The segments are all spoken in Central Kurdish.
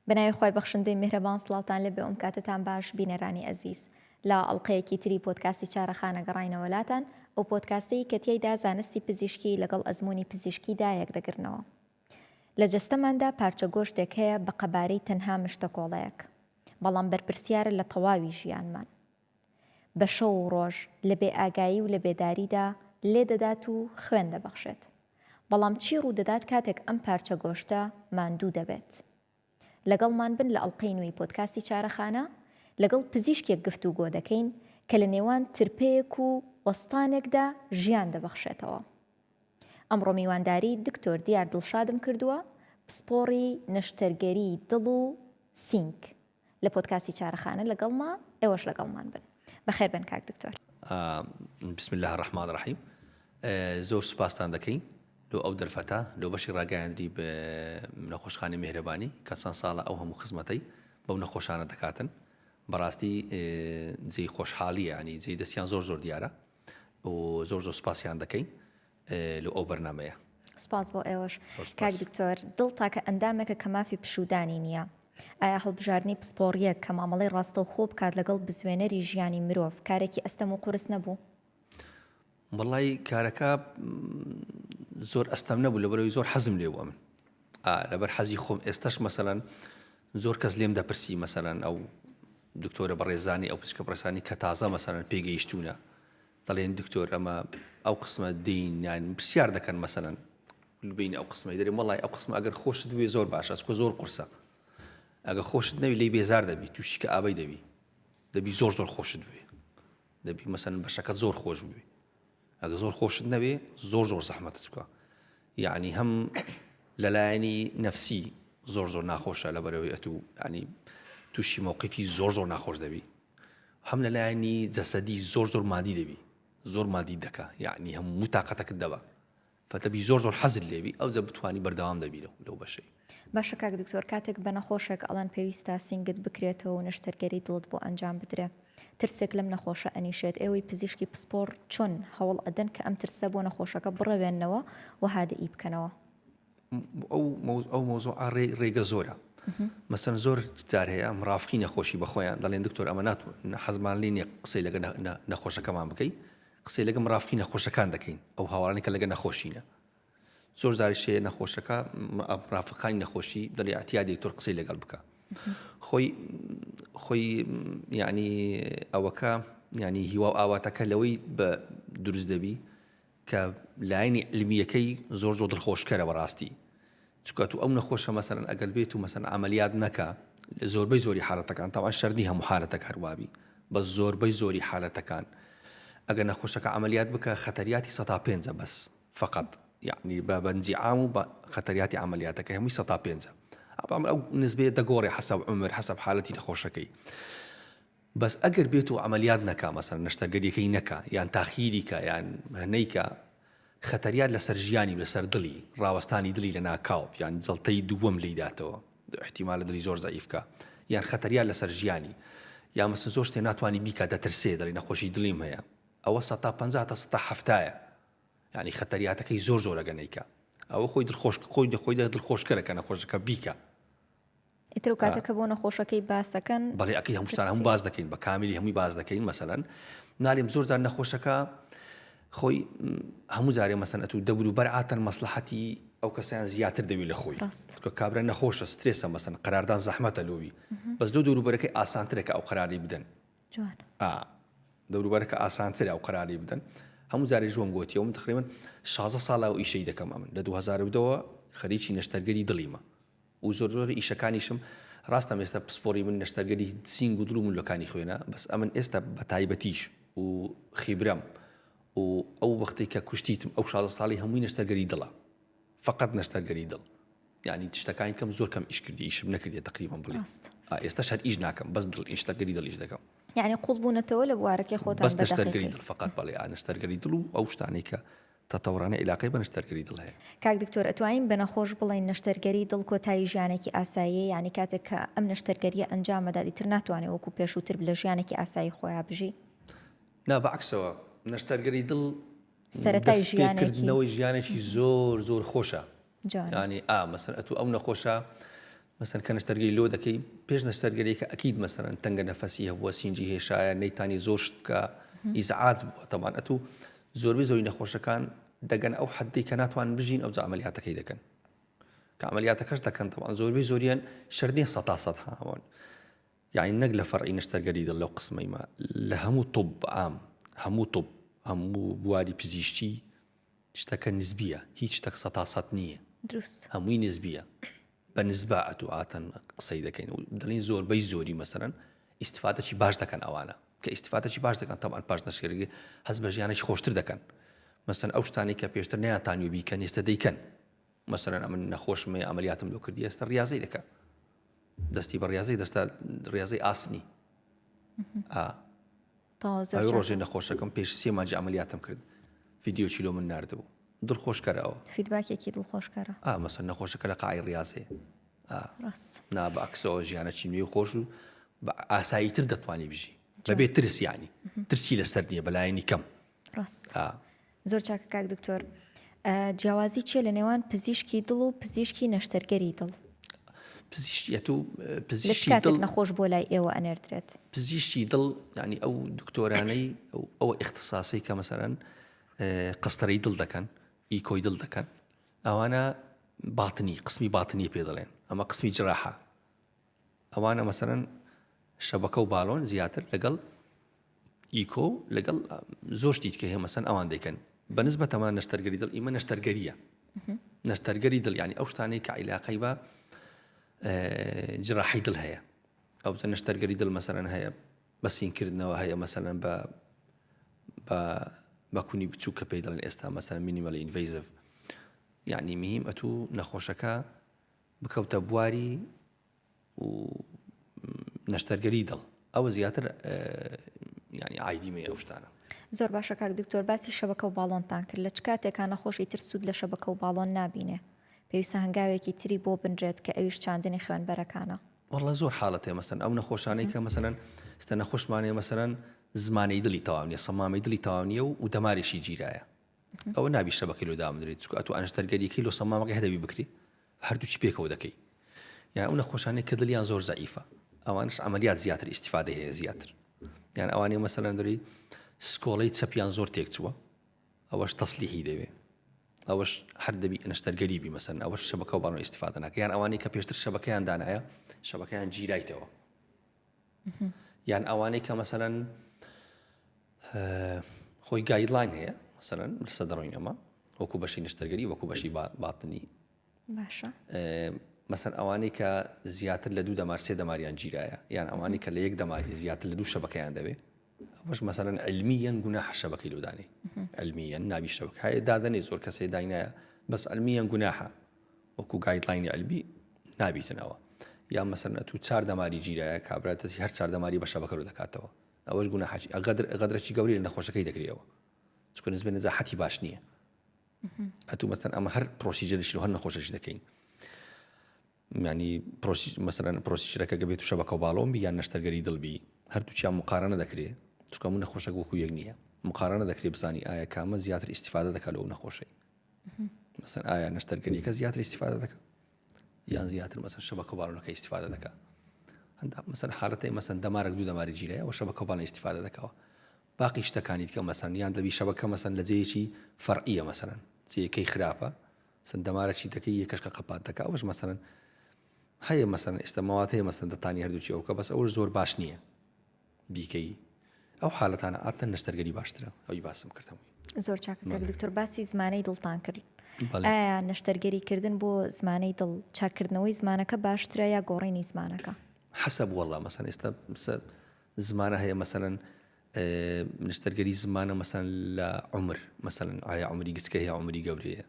بەناوی خوای بەخشندەی میهرەبان سڵاوتان لێبێ ئەم کاتەتان باش بینەرانی ئەزیز لە ئەڵقەیەکی تری پۆدکاستی چارەخانە گەڕاینەوە لاتان ئەو پۆدکاستەی کە تیایدا زانستی پزیشکی لەگەڵ ئەزموونی پزیشکیدا یەکدەگرنەوە لە جەستەماندا پارچە گۆشتێک هەیە بە قەبارەی تەنها مشتەکۆڵەیەک بەڵام بەرپرسیارە لە تەواوی ژیانمان بە شەو و ڕۆژ لە بێ ئاگایی و لە بێداریدا لێدەدات و خوێن دەبەخشێت. بەڵام چی ڕوودەدات کاتێک ئەم پارچە گۆشتە ماندوو دەبێت؟ لەگەڵمان بن لە ئەڵقەی نوێی پۆدکاستی چارەخانە، لەگەڵ پزیشکێک گفتوگۆ دەکەین کە لە نێوان ترپەیەک و وەستانێکدا ژیان دەبەخشێتەوە. ئەمڕۆ میوانداری دکتۆر دیار دڵشادم کردووە، پسپۆڕی نەشتەرگەری دڵ و سینگ. لە پۆدکاستی چارەخانە لەگەڵما، ئێوەش لەگەڵمان بن. بەخێر بێن کاک دکتۆر. بسم اللە الرحمن الرحیم زۆر سوپاستان دەکەین لۆ ئەو دەرفەتە لۆ بەشی ڕاگەیاندنی نەخۆشخانەی میهرەبانی کە چەند ساڵە ئەو هەموو خزمەتەی بەو نەخۆشانە دەکاتن بەڕاستی جێی خۆشحاڵیە ینی جێی دەستیان زۆر زۆر دیارە و زۆر زۆر سوپاسیان دەکەین لۆ ئەو بەرنامەیە. سپاس بۆ ئێوەش. کاک دکتۆر دڵ تاکە ئەندامێکە کە مافی پشوودانی نییە. ئایا هەڵبژاردنی پسپۆڕییەک کە مامەڵەی ڕاستەوخۆ بکات لەگەڵ بزوێنەری ژیانی مرۆڤ کارێکی ئەستەم و قورس نەبوو؟ وەڵای کارەکە زۆر ئەستەم نەبوو لەبەرەوەی زۆر حەزم لێ بوو ئەمن لەبەر حەزی خۆم ئێستاش مەسەلەن زۆر کەس لێم دەپرسی مەسەلەن ئەو دکتۆرە بەڕێزانی ئەو پزیشکە بەڕێزانی کە تازە مەسەلەن پێگەیشتوونە دەڵێن دکتۆر ئەمە ئەو قسمە دین یان پرسیار دەکەن مەسەلەن بین ئەو قسمەی دەرێم وەڵای ئەو قسمە ئەگەر خۆشت بوێ زۆر باشە چکە زۆر قورسە ئەگە خۆشت نەوی لی بێزار دەبی تووشی کە ئابەی دەبی دەبی زۆر زۆر خۆشت بوێ دەبی مەسەن بەشەکە زۆر خۆش بوێ ئەگە زۆر خۆشت نەوێ زۆر زۆر زەحمەتە چکە یعنی هەم لەلایەنی نەفسی زۆر زۆر ناخۆشە لە بەرەوەی ئەتوو ینی تووشی مووقفی زۆر زۆر ناخۆش دەبی هەم لەلایەنی جەسەدی زۆر زۆر مادی دەبی زۆر مادی دەکا یعنی هەموو تاقەتەکت دەبا فەتەبی زۆر زۆر حەزت لێبی ئەوجا بتوانی بەردەوام دەبی لەو لەو بەشەی. باشە کاک دکتۆر کاتێک بە نەخۆشێک ئەڵێن پێویستە سینگت بکرێتەوە و نەشتەرگەری دڵت بۆ ئەنجام بدرێ ترسێک لەم نەخۆشە ئەنیشێت ئێوەی پزیشکی پسپۆڕ چۆن هەوڵ ئەدەن کە ئەم ترسە بۆ نەخۆشەکە بڕەوێننەوە و هادئی بکەنەوە؟ ئەو ئەو مەوزوعە ڕێگە زۆرە مەسەن زۆر جار هەیە مڕافقی نەخۆشی بە خۆیان دەڵێن دکتۆر ئەمە نات حەزمان لێ نییە قسەی لەگە نەخۆشەکەمان بکەی قسەی لەگە مڕافقی نەخۆشەکان دەکەین ئەو هاوڵانی کە لەگە نەخۆشینە زۆر جاریش هەیە نەخۆشەکە ڕافقانی نەخۆشی دەڵێ اعتیادی دکتۆر قسەی لەگەڵ بکە خۆی خۆی یعنی ئەوەکە ینی هیوا و ئاواتەکە لەوەی بە دروست دەبی کە لایەنی علمیەکەی زۆر زۆر دڵخۆشکەرە بەڕاستی چونکە تو ئەو نەخۆشە مەسەلەن ئەگەر بێت و مەسەن عملیات نەکا لە زۆربەی زۆری حالەتەکان تاوان شەرنی هەموو حالەتەک هەروابی بە زۆربەی زۆری حالەتەکان ئەگەر نەخۆشەکە عملیات بکە خەتەریاتی سەتا پێنجە بەس فقط یعنی بە بەنجی عام و بە خەتەریاتی عملیاتەکە هەمووی سەتا پێنجە ئەو نسبەیە دەگۆڕێ حەسەب عمر حەسەب حالەتی نەخۆشەکەی بەس ئەگەر بێت و عەمەلیات نەکا مەسەلەن نەشتەرگەریەکەی نەکا یان تاخیری کا یان نەیکا خەتەریات لەسەر ژیانی و لەسەر دڵی ڕاوەستانی دڵی لە ناکاو یان جەڵتەی دووەم لێی داتەوە ئیحتیمالە دڵی زۆر زەعیف کا یان خەتەریات لەسەر ژیانی یان مەسەلەن زۆر شتێ ناتوانی بیکا دەترسێ دەڵێ نەخۆشی دڵیم هەیە ئەوە سەتا 50 تا سەتا حەفتایە یعنی خەتەریاتەکەی زۆر زۆرە گە نەیکا ئەوە خۆی دڵخۆش خۆی خۆی دڵخۆشکەرە کە نەخۆشەکە بیکا ئیتر ئەو کاتە کە بۆ نەخۆشەکەی باس دەکەن بەڵێ ئەکەی هەموو شتان هەموو باس دەکەین بە کامیلی هەمووی باس دەکەین مەسەلەن نالیم زۆر جار نەخۆشەکە خۆی هەموو جارێ مەسەن ئەتوو دەور و بەرعاتەن مەسلحەتی ئەو کەسیان زیاتر دەوی لە خۆی کە کابرا نەخۆشە سترێسە مەسەن قەراردان زەحمەتە لۆوی بەس لۆ دەوروبەرەکەی ئاسانترە کە ئەو قەراری بدەن دەوروبەرەکە ئاسانترە ئەو قەراری بدەن هەموو جارێ ژوەم گوتیەوە من تقریبا 16 ساڵە ئەو ئیشەی دەکەم ئەمن لە 2002ەوە خەریکی نەشتەرگەری دڵیمە و زۆر زۆر ئیشەکانیشم ڕاستە ئێستا پسپۆری من نەشتەرگەری سینگ و دڵ و ملەکانی خوێنە بەس ئەمن ئێستا بە تایبەتیش و خیبرەم و ئەو وەختێک کە کوشتیتم ئەو 16 ساڵی هەمووی نەشتەرگەری دڵە فقط نەشتەرگەری دڵ یعنی شتەکانی کەم زۆر کەم ئیش کردی ئیشم نەکردی تقریبا بڵێ ئێستا شەر ئیش ناکەم بەس دڵ نەشتەرگەری دڵیش دەکەم یعنی قوڵ بوونەتەوە لە بوارەکەی خۆتان بەس نەشتەرگەری دڵ فقط بەڵێ نەشتەرگەری دڵ و ئەو شتانەی کە تەتەوڕانە ئیلاقەی بە نەشتەرگەری دڵ هەیە. کاک دکتۆر ئەتوانین بە نەخۆش بڵێین نەشتەرگەری دڵ کۆتایی ژیانێکی ئاساییە یانی کاتێک کە ئەم نەشتەرگەریە ئەنجام ئەدات ئیتر ناتوانێ وەکو پێشووتر لە ژیانێکی ئاسایی خۆیا بژی؟ نا بە عەکسەوە نەشتەرگەری دڵ سەرەتای دەست ژیانێکی پێکردنەوەی ژیانێکی زۆر زۆر خۆشە جوانە. یانی ئا مەسەن ئەتوو ئەو نەخۆشە. مەسەن کە نەشتەرگەری لۆ دەکەی پێش نەشتەرگەریەکە ئەکید مەسەرەن تەنگە نەفەسی هەبووە سینجی هێشایە نەیتانی زۆر شت بکە ئیزعاج بووە تەبان ئەتوو زۆربەی زۆری نەخۆشەکان دەگەن ئەو حەدەی کە ناتوان بژین ئەوجا عەمەلیاتەکەی دەکەن کە عەمەلیاتەکەش دەکەن تەبان زۆربەی زۆریان شەرت نییە سەتا سەد هاوان یعنی نەک لە فەرعی نەشتەرگەری دڵ لەو قسمەی ما لە هەموو طب عام هەموو طب هەموو بواری پزیشکی شتەکە نسبیە هیچ شتەک سەتا سەد نییە دروست هەمووی نسبیە بە نسبە ئەتوو ئاتەن قسەی دەکەین و دەڵین زۆربەی زۆری مەسەرەن ئیسیفادەی باش دەکەن ئەوانە کە ئیسیفادەی باش دەکەن تەمان پاش نەشتەرگەری هەست بە ژیانێکی خۆشتر دەکەن مەسەن ئەو شتانی کە پێشتر نیانتانیوە بیکەن ئێستا دەیکەن مەسەرەن ئەمن نەخۆشمە عملیاتم لۆ کردی ئێستا ڕاضەی دەکە دەستی بە ڕاضەی دەستا ڕاضەی ئاسنی ئەوی ڕۆژێ نەخۆشەکەم پێش سێ مانجی عملیاتم کرد ڤیددیوچی لۆ من نردبوو دڵخۆشکەرە ئەوە feedback ێکی دڵخۆشکەرە ئا مەسەن نەخۆشەکە لە قاعی ڕاضەیە نا بە عەکسەوە ژیانەکی نوێ و خۆش و بە ئاساییتر دەتوانی بژی بەبێ ترس یانی ترسی لەسەر نییە بەلایەنی کەم ڕاست زۆر چاکە کاک دکتۆر جیاوازی چیە لە نێوان پزیشکی دڵ و پزیشکی نەشتەرگەری دڵ؟ پزیشکیەت و پزیشکی دڵ نەخۆش بۆ لای ئێوە ئەنێردرێت؟ پزیشکی دڵ ینی ئەو دکتۆرانەی ئەوە ئیختساسی کە مەسەرەن قەستەرەی دڵ دەکەن ئیکۆی دڵ دەکەن ئەوانە باتنی قسمی باتنی پێ دەڵێن ئەمە قسمی جراحە ئەوانە مەسەرەن شەبەکە و بالۆن زیاتر لەگەڵ ئیکۆ لەگەڵ زۆر شتی کە هەیە مەسەن ئەوان دەیکەن بە نسبەت ئەمان نەشتەرگەری دڵ ئیمە نەشتەرگەریە نەشتەرگەری دڵ ینی ئەو شتانەی کە عیلاقەی بە جراحی دڵ هەیە ئەو نەشتەرگەری دڵ مەسەرەن هەیە بە سینکردنەوە هەیە مەسەلەن بە بە بە کونی بچووک کە پێی دەڵێن ئێستا مەسەلەن minimally invasive یعنی مهم ئەتوو نەخۆشەکە بکەوتە بواری و نەشتەرگەری دڵ ئەوە زیاتر ینی ئایدیمەیە ئەو شتانە. زۆر باشە کاک دکتۆر باسی شەبەکە و باڵۆنتان کرد لە چ کاتێکا نەخۆشی تر سوود لە شەبەکە و باڵۆن نابینێ پێویستە هەنگاوێکی تری بۆ بنرێت کە ئەویش چاندنی خوێنبەرەکانە؟ وەڵا زۆر حاڵەت هەیە مەسەن ئەو نەخۆشانەی کە مەسەلەن ئێستا نەخۆشمان هەیە مەسەلەن زمانەی دڵی تەواو نییە سەمامەی دڵی تەواو نییە و دەمارێکی گیرایە ئەوە نابی شەبەکەی لۆ دابنرێت چونکە ئەتوو ئەنشتەرگەریەکەی لۆ سەمامەکەی هەدەبی بکری هەردووکی پێکەوە دەکەی یان ئەو نەخۆشانەی کە دڵیان زۆر زەعیفە ئەوانش عملیات زیاتر ئیسیفادە هەیە زیاتر یان ئەوانەی مەسەلەن دەری سکۆڵەی چەپیان زۆر تێکچووە ئەوەش تەسلیحی دەوێ ئەوەش هەر دەبی نەشتەرگەری بی مەسەن ئەوەش شەبەکە و باڵۆن ئیسیفادە ناکە یان ئەوانەی کە پێشتر شەبەکەیان دانایە شەبەکەیان گیرایتەوە یان ئەوانەی کە مەسەلەن خۆی guideline هەیە مەسەلەن لەسەر دەڕۆین ئەمە وەکو بەشی نەشتەرگەری وەکو بەشی باتنی باشە مەسەن ئەوانەی کە زیاتر لە دوو دەمار سێ دەماریان گیرایە یان ئەوانەی کە لە یەک دەماری زیاتر لە دوو شەبەکەیان دەوێ ئەوەش مەسەلەن علمیەن گوناحە شەبەکەی لۆ دانێ علمیەن نابی شەبەکە هەیە دادەنێ زۆر کەسێ داینایە بەس علمیەن گوناحە وەکو guideline ی علمی نابیتنەوە یا مەسەلەن ئەتوو چار دەماری گیرایە کابرا دەستی هەر چار دەماری بە شەبەکە لۆ دەکاتەوە ئەوەش گوناحەکی غەدر غەدرەکی گەوری لە نەخۆشەکەی دەکرێەوە چونکە نسبە نەزاحەتی باش نییە ئەتوو مەسەن ئەمە هەر procedure ش هەر نەخۆشەش دەکەین یانی پرۆسی مەسەلەن procedure ەکە گە بێت و شەبەکە و باڵۆن بی یان نەشتەرگەری دڵ بی هەردووکیان مقارنە دەکرێ چونکە هەموو نەخۆشەک وەکو یەک نییە مقارنە دەکرێ بزانی ئایا کامە زیاتر ئیسیفادە دەکات لەو نەخۆشەی مەسەن ئایا نەشتەرگەریەکە زیاتر ئیسیفادە دەکات یان زیاتر مەسەن شەبەکە و باڵۆنەکە ئیسیفادە دەکات هەندا مەسەن حالەتەی مەسەن دەمارێک دوو دەماری گیرایە و شەبەکە و باڵۆن ئیسیفادە دەکەوە باقی شتەکانی دیکە مەسەن یان دەبی شەبەکە مەسەن لە جێیەکی فەرعیە مەسەن جێیەکەی خراپە سن دەمارە چی دەکەی یەکەش کە قەپات دەکا ئەوەش مەسەلەن هەیە مەسەلەن ئێستا مەوات هەیە مەسەلەن دەتانی هەردووکی ئەوکە بەس ئەوەش زۆر باش نییە بیکەی ئەو حالەتانە عادەتەن نەشتەرگەری باشترە ئەوی باسم کرد هەمووی. زۆر چاکە کاک دکتۆر باسی زمانەی دڵتان کرد ئایا نەشتەرگەری کردن بۆ زمانەی دڵ چاککردنەوەی زمانەکە باشترە یا گۆڕینی زمانەکە؟ حەسەب وەڵا مەسەن ئێستا زمانە هەیە مەسەلەن نەشتەرگەری زمانە مەسەن لە عمر مەسەلەن ئایا عمری گچکە هەیە عمری گەورەیە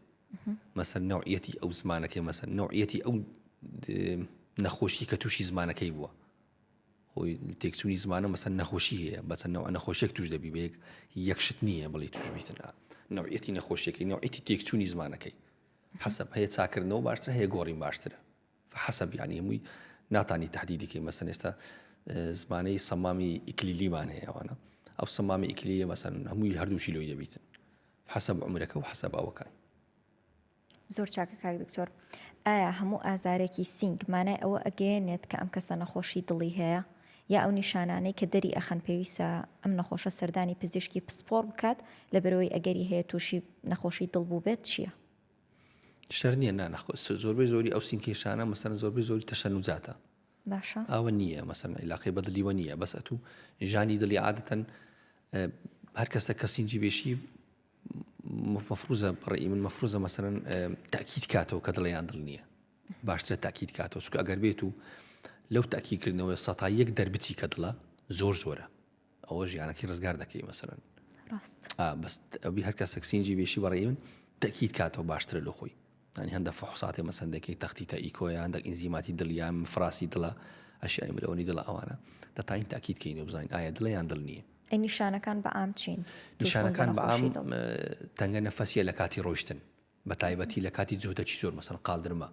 مەسەن نوعیەتی ئەو زمانەکەی مەسەن نوعیەتی ئەو نەخۆشی کە تووشی زمانەکەی بووە خۆی تێکچوونی زمانە مەسەن نەخۆشی هەیە بەچەند نەوە نەخۆشیێک توش دەبی بێک یەکشت نییە بڵی توش بیتن نوعیەتی نەخۆشیەکەی نوعیەتی تێکچوونی زمانەکەی حەسەب هەیە چاکردنەوە باشتر هەیە گۆڕین باشترە حەسەب یانی هەمووی ناتانی تهدیدی کەی مەسەن ئێستا زمانەی سەمامی ئیکلیلیمان هەیە ئەوانە ئەو سەمامی ئیکلیلیە مەسەن هەمووی هەردووشی لۆی دەبیتن حەسەب عمرەکە و حەسەب ئەوەکان زۆر چاکە کاک دکتۆر. ئایا هەموو ئازارێکی سینگ مانای ئەوە ئەگەیەنێت کە ئەم کەسە نەخۆشی دڵی هەیە؟ یا ئەو نیشانانەی کە دەری ئەخەن پێویستە ئەم نەخۆشە سەردانی پزیشکی پسپۆڕ بکات لەبەرئەوەی ئەگەری هەیە تووشی نەخۆشی دڵ بووبێت چییە؟ شەرت نییە نا نەخۆ زۆربەی زۆری ئەو سینگکێشانە مەسەلەن زۆربەی زۆری تەشەنوجاتە باشە ئەوە نییە مەسەلەن عیلاقەی بە دڵیوە نییە بەس ئەتوو ژانی دڵی عادەتەن هەر کەسە کە سینگی بێشی مەفروزە بەڕێی من مەفروزە مەسەلەن تاکیید کاتەوە کە دڵیان دڵ نییە باشترە تاکیید کاتەوە چونکە ئەگەر بێت و لەو تاکیکردنەوەی سەتا یەک دەربچی کە دڵە زۆر زۆرە ئەوە ژیانەکەی ڕزگار دەکەی مەسەلەن ڕاست بەس ئەبی هەر کەسێک سینجی بێشی بەڕێی من تەکیید کاتەوە باشترە لە خۆی ینی هەندە فحوساتێ مەسەن دەکەی تەختیتە ئیکۆیە هەندێک ئینزیماتی دڵیان فراسی دڵە ئەشیای ملەوەنی دڵە ئەوانە دەتاین تاکیید کەین و بزانین ئایا دڵە یان دڵ نییە ئەی نیشانەکان بە عام چین؟ نیشانەکان بە عام تەنگە نەفەسیە لە کاتی ڕۆیشتن بە تایبەتی لە کاتی جوهدەکی زۆر مەسەن قالدرمە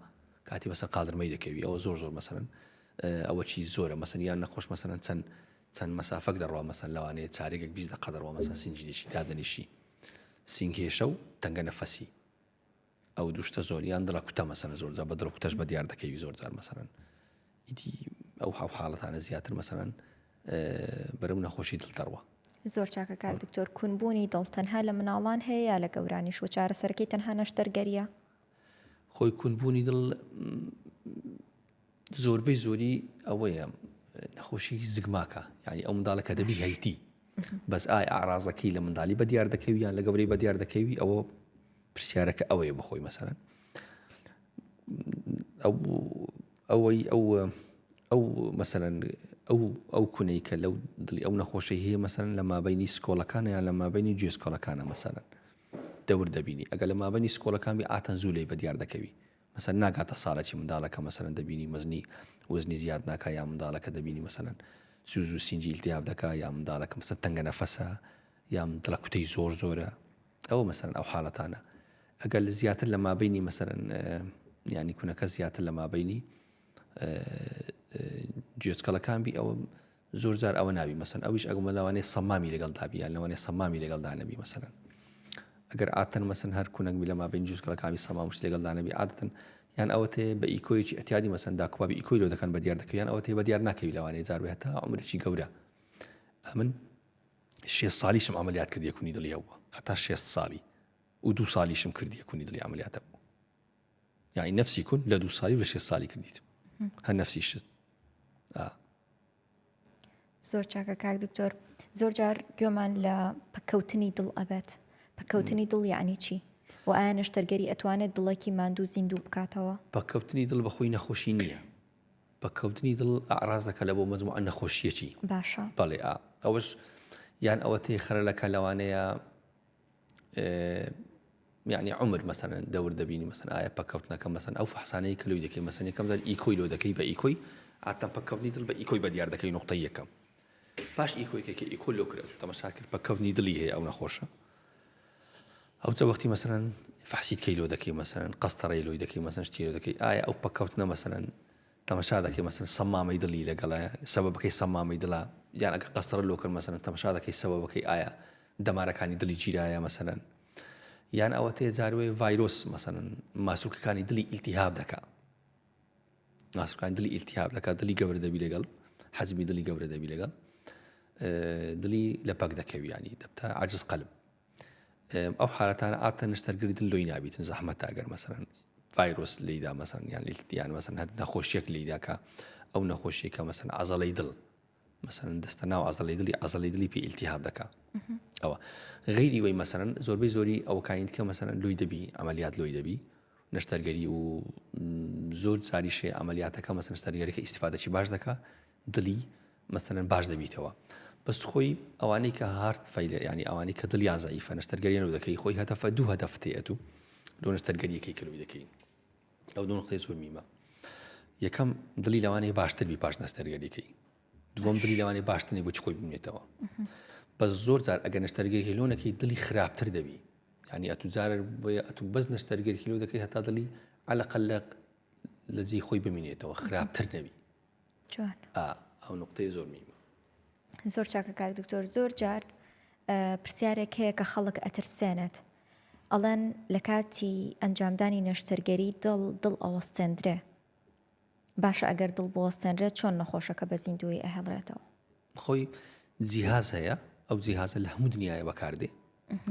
کاتی مەسەن قالدرمەی دەکەوی ئەوە زۆر زۆر مەسەن ئەوە چی زۆرە مەسەن یان نەخۆش مەسەن چەند چەند مەسافەک دەڕوا مەسەن لەوانەیە چارێگێک 20 دقە دەڕوا مەسەن سینگی دێشی دادەنیشی سینگهێشە و تەنگە نەفەسی ئەو دوو شتە زۆر یان دڵە کوتە مەسەن زۆر جار بە دڵە کوتەش بە دیار دەکەوی زۆر جار مەسەن ئیدی ئەو حاو حاڵەتانە زیاتر مەسەن بەرەو نەخۆشی دڵ دەڕوا. زۆر چاکە کاک دکتۆر کونبوونی دڵ تەنها لە مناڵان هەیە یا لە گەورانیش و چارەسەرەکەی تەنها نەشتەرگەریە؟ خۆی کونبوونی دڵ زۆربەی زۆری ئەوەیە نەخۆشی زگماکە یعنی ئەو منداڵە کە دەبی هەیتی بەس ئای ئارازەکەی لە منداڵی بە دیار دەکەوی یان لە گەورەی بە دیار دەکەوی ئەوە پرسیارەکە ئەوەیە بخۆی مەسەرەن ئەو ئەوەی ئەو ئەو مەسەلەن ئەو ئەو کونەی کە لەو دڵی ئەو نەخۆشەی هەیە مەسەلەن لە مابینی سکۆڵەکانە یان لە مابینی گوێسکۆڵەکانە مەسەلەن دەور دەبینی ئەگەر لە مابینی سکۆڵەکان بی ئاتەن زوو لێی بەدیار دەکەوی مەسەن ناگاتە ساڵێکی منداڵەکە مەسەلەن دەبینی مەزنی وزنی زیاد ناکا یا منداڵەکە دەبینی مەسەلەن زوو زوو سینجی التهاب دەکا یا منداڵەکە مەسەن تەنگە نەفەسە یا دڵەکوتەی زۆر زۆرە ئەوە مەسەلەن ئەو حاڵەتانە ئەگەر زیاتر لە مابینی مەسەلەن ینی کونەکە زیاتر لە مابینی گوێچکەڵەکان بی ئەوە زۆر جار ئەوە نابی مەسەن ئەویش ئەگەمە لەوانەیە سەمامی لەگەڵ دابی یان لەوانەیە سەمامی لەگەڵ دانەبی مەسەلەن ئەگەر عادەتەن مەسەن هەر کونەک بی لە مابین جوزکەڵەکانی سەمام شت لەگەڵ دانەبی عادەتەن یان ئەوەتێ بە ئیکۆیەکی ئەتیادی مەسەن داکوبابی ئیکۆی لۆ دەکەن بە دیار دەکەوی یان ئەوەتێ بە دیار ناکەوی لەوانەیە جار بێ هەتا عومرێکی گەورە ئەمن شێست ساڵیشم عەمەلیات کردیە کونی دڵی هەبووە هەتا شێست ساڵی و دوو ساڵیشم کردیە کونی دڵی عەمەلیات هەبوو یعنی نفسی کون لە دوو ساڵی و لە شێست ساڵی کردیت هەر نفسی شت زۆر چاکە کاک دکتۆر زۆر جار گوێمان لە پەکەوتنی دڵ ئەبێت پەکەوتنی دڵ یعنی چی و ئایا نەشتەرگەری ئەتوانێت دڵێکی ماندوو زیندوو بکاتەوە پەکەوتنی دڵ بەخۆی نەخۆشی نییە پەککەوتنی دڵ ئەعرازەکە لە بۆ مەجموعە نەخۆشیەکی. باشە. بەڵێ ئا ئەوەش یان ئەوەتەی خەرەلەکە لەوانەیە یعنی عمر مەسەلەن دەور دەبینی مەسەن ئایا پەکەوتنەکە مەسەن ئەو فحسانەی کە لۆی دەکەی مەسەن یەکەم جار ئیکۆی لۆ دەکەی بە ئیکۆی عادەتەن پەککەوتنی دڵ بە ئیکۆی بە دیار دەکەی نقطەی یەکەم پاش ئیکۆی کە ئیکۆ لۆ کرد تەمەشا کرد پەککەوتنی دڵی هەیە ئەو نەخۆشە ئەوجا وەختی مەسەلەن فەحسی کەی لۆ دەکەی مەسەلەن قەستەڕەی لۆی دەکەی مەسەن شتی لۆ دەکەی ئایا ئەو پەکەوتنە مەسەلەن تەمەشا دەکەی مەسەلەن سەمامەی دڵی لەگەڵە سەبەبەکەی سەمامەی دڵە یان ئەگەر قەستەڕە لۆ کرد مەسەلەن تەمەشا دەکەی سەبەبەکەی ئایا دەمارەکانی دڵی گیرایە مەسەلەن یان ئەوە تێ جاروێ ڤایرۆس مەسەلەن ماسولکەکانی دڵی ئیلتیهاب دەکا ماسولکانی دڵی ئیلتیهاب دەکات دڵی گەورە دەبی لەگەڵ حەجمی دڵی گەورە دەبی لەگەڵ دڵی لە پەک دەکەوی ینی دەبتە عجز قلب ئەو حالەتانە عادەتەن نەشتەرگەری دڵ لۆی نابیتن زەحمەتە ئەگەر مەسەلەن ڤایرۆس لیدا مەسەن یان یان مەسەن هەر نەخۆشیەک لیدا کە ئەو نەخۆشیەکە مەسەن عەزەڵەی دڵ مەسەن دەستە ناو عەزەڵەی دڵی عەزەڵەی دڵی پێ ئیلتیهاب دەکا ئەوە غەیری وەی مەسەن زۆربەی زۆری ئەوەکانی کە مەسەن لۆی دەبی عملیات لۆی دەبی نەشتەرگەری و زۆر جاریشێ عملیاتەکە مەسەن نەشتەرگەریەکە ئیسیفادەکی باش دەکا دڵی مەسەلەن باش دەبیتەوە بەس خۆی ئەوانەی کە heart failure ینی ئەوانەی کە دڵیان زەعیفە نەشتەرگەریان لۆ دەکەی خۆی هەدەفە دوو هەدەف تێت و لۆ نەشتەرگەریەکەی کە لۆی دەکەی ئەو دوو نقطەی زۆر میمە یەکەم دڵی لەوانەیە باشتر بی پاش نەشتەرگەریەکەی دووەم دڵی لەوانەیە باشتر نەبوو چ خۆی بمێتەوە بەس زۆر جار ئەگەر نەشتەرگەری لۆ نەکەی دڵی خراپتر دەبی ینی ئەتو جارە بۆیە ئەتو بەس نەشتەرگەری لۆ دەکەی هەتا دڵی عەلەقەل لە جێی خۆی بمینێتەوە خراپتر نەبی جوان. ئا ئەو نوقتەیە زۆر میمە. زۆر چاکە کاک دکتۆر زۆر جار پرسیارێک هەیە کە خەڵک ئەترسێنێت. ئەڵێن لە کاتی ئەنجامدانی نەشتەرگەری دڵ، دڵ ئەوەستێندرێ. باشە ئەگەر دڵ بوەستێنرێت چۆن نەخۆشەکە بە زیندوویی ئەهێڵرێتەوە؟ خۆی جیهاز هەیە ئەو جیهازە لە هەموو دنیاە بەکاردێ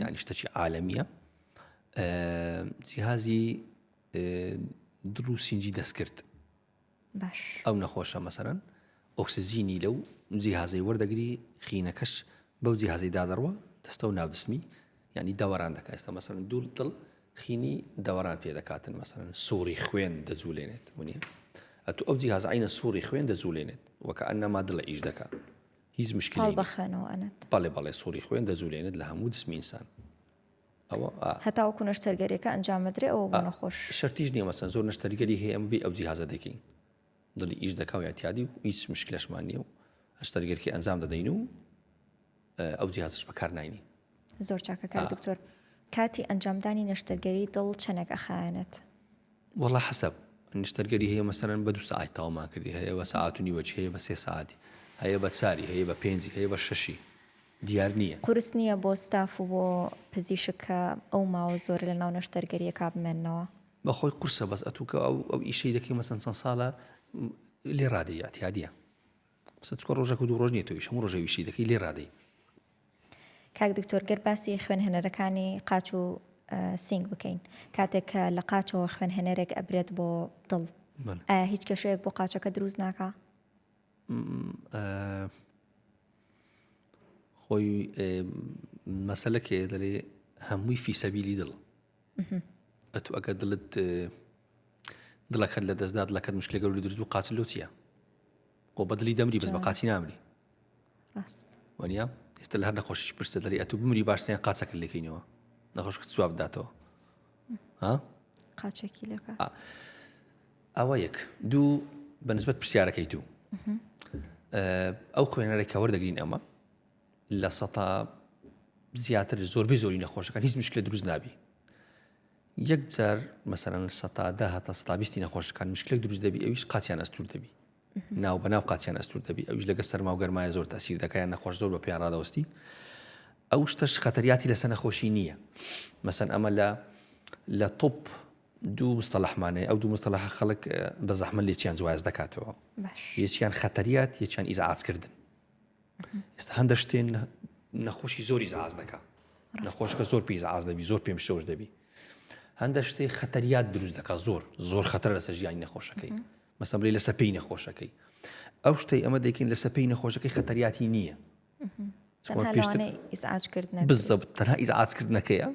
یعنی شتەکی عالەمیە جیهازی دڵ و سینجی دەستکرد باش ئەو نەخۆشە مەسەرەن ئۆکسزینی لەو جیهازەی وەردەگری خینەکەش بەو جیهازەی دادەڕوە دەستە و ناودسمی یعنی دەوەران دەکات ئێستا مەسەرەن دوور دڵ خینی دەوەران پێ دەکاتن مەسەرەن سوڕی خوێن دەجوولێنێت ونیە ئەتو ئەو جیهاز عینە سوڕی خوێن دەجوولێنێت وەکە ئەنەما دڵە ئیش دەکات هیچ مشکلی بە خوێنەوە ئەنێت بەڵێ بەڵێ سوڕی خوێن دەجوولێنێت لە هەموو جسمی ئینسان ئەوە هەتاوەکو نەشتەرگەریەکە ئەنجام بدرێ ئەوە بۆ نەخۆش شەرتیش نییە مەسەن زۆر نەشتەرگەری هەیە ئەمە بێ ئەو جیهازە دەکەین دڵی ئیش دەکا و اعتیادی و هیچ مشکلەشمان نییە و نەشتەرگەرکی ئەنجام دەدەین و ئەو جیهازش بەکار ناینی. زۆر چاکە کاک دکتۆر کاتی ئەنجامدانی نەشتەرگەری دڵ چەنێک ئەخایەنێت؟ وەڵا حەسەب نشتەرگەری هەیە مەسەلەن بە دوو سەعات تەواومان کردی هەیە بە سەعات و نیوەکی هەیە بە سێ سەعاتی هەیە بە چاری هەیە بە پێنجی هەیە بە شەشی دیار نییە. قورس نییە بۆ ستاف و بۆ پزیشک کە ئەو ماوە زۆرە لە ناو نەشتەرگەرییەکە بمێننەوە؟ بەخۆی قورسە بەس ئەتوو کە ئەو ئەو ئیشەی دەکەی مەسەن چەند ساڵە لێ ڕادێی ئیعتیادیە مەسەن چکە ڕۆژەک و دوو ڕۆژ نییە تۆ ئیش هەموو ڕۆژێ ئیشی دەکەی لێ ڕادێی. کاک دکتۆر گەر باسی خوێنهێنەرەکانی قاچ و سینگ بکەین کاتێک کە لە قاچەوە خوێنهێنەرێک ئەبرێت بۆ دڵ ئایا هیچ کێشەیەک بۆ قاچەکە دروست ناکا؟ خۆی مەسەلەکێ دەێ هەمووی فیسەبیلی دڵ ئەتو ئەگە دڵت دڵەکەت لە دەستدا دڵەکەت مشکلە گەور دروست بوو قاچ لۆ چییە خۆ بە دڵی دەمری بەس بە قاچی نامری ڕاست وەنیە ئێستا لە هەر نەخۆشی پرسە دەری ئەتو بمری باشترین قاچەکە لێکەینەوە نەخۆشکە جواب بداتەوە ها قاچێکی لەکە ئەوە یەک دوو بەنسبەت پرسیارەکەی تو ئەو خوێنەرێک کە وەردەگرین ئەمە لە سەتا زیاتر زۆربەی زۆری نەخۆشەکان هیچ مشکلە دروست نابی یەک جار مەسەرەن سەتا ده هەتا سەتا بیستی نەخۆشەکان مشکلێک دروست دەبی ئەویش قاچیان ئەستور دەبی ناو بە ناو قاچیان ئەستور دەبی ئەویش لەگە سەرما و گەرمایە زۆر تەسیر دەکە یان نەخۆش زۆر بە پێیان ڕادەوەستی ئەو شتەش خەتەریاتی لەسەر نەخۆشی نییە مەسەن ئەمە لە لە تۆپ دوو مستەلەحمانەیە ئەو دوو مستەلەحە خەڵک بە زەحمە لێکیان جواز دەکاتەوە یەکیان خەتەریات یەکیان ئیزعاجکردن ئێستا هەندە شتێن نەخۆشی زۆری ئیزعاج دەکا نەخۆشکە زۆر پێی ئیزعاج دەبی زۆر پێم شەوش دەبی هەندە شتێ خەتەریات دروست دەکات زۆر زۆر خەتەر لەسەر ژیانی نەخۆشەکەی مەسەن بڵێ لەسەر پێی نەخۆشەکەی ئەو شتەی ئەمە دەکەین لەسەر پێی نەخۆشەکەی خەتەریاتی نییە بزەبت تەنها ئیزعاجکردنەکەیە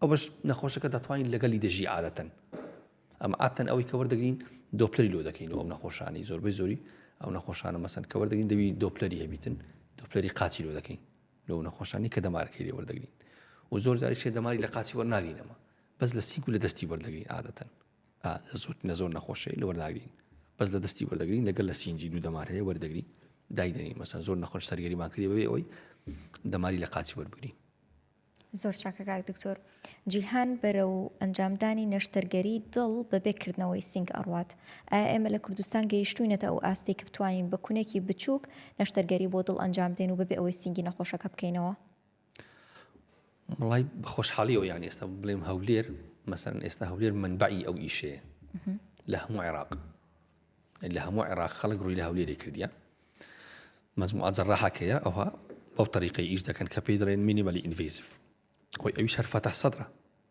ئەو بەش نەخۆشەکە دەتوانین لەگەڵی دەژی عادەتەن ئەم عادەتەن ئەوەی کە وەردەگرین دۆپلەری لۆ دەکەین ئەو نەخۆشانی زۆربەی زۆری ئەو نەخۆشانە مەسەن کە وەردەگرین دەبی دۆپلەری هەبیتن دۆپلەری قاچی لۆ دەکەین لەو نەخۆشانی کە دەمارەکەی لێ وەردەگرین و زۆر جاریش دەماری لە قاچی وەرناگرینەوە بەس لە سینگ و لە دەستی وەردەگرین عادەتەن زۆر نە زۆر نەخۆشەیە لە وەرناگرین بەس لە دەستی وەردەگرین لەگەل لە سینجی دوو دەمار هەیە وەردەگرین دایدەنین مەسەن زۆر نەخۆش سەرگەریمان کردی بەبێ ئەوەی دەماری لە قاچی وەربگرین. زۆر چاکە کاک دکتۆر. جیهان بەرەو ئەنجامدانی نەشتەرگەری دڵ بەبێ کردنەوەی سینگ ئەڕوات. ئایا ئێمە لە کوردستان گەیشتووینەتە ئەو ئاستەی کە بتوانین بە کونێکی بچووک نەشتەرگەری بۆ دڵ ئەنجام بدەین و بەبێ ئەوەی سینگی نەخۆشەکە بکەینەوە؟ وەڵای بە خۆشحاڵیەوە یان ئێستا بڵێم هەولێر مەسەن ئێستا هەولێر منبعی ئەو ئیشەیە لە هەموو عێراق لە هەموو عێراق خەڵک ڕووی لە هەولێری کردیە مەجموعە جەراحەکەیە ئەوها بەو طریقەی ئیش دەکەن کە پێی دەڵێن minimally invasive خۆی ئەویش هەر فەتح سەدرە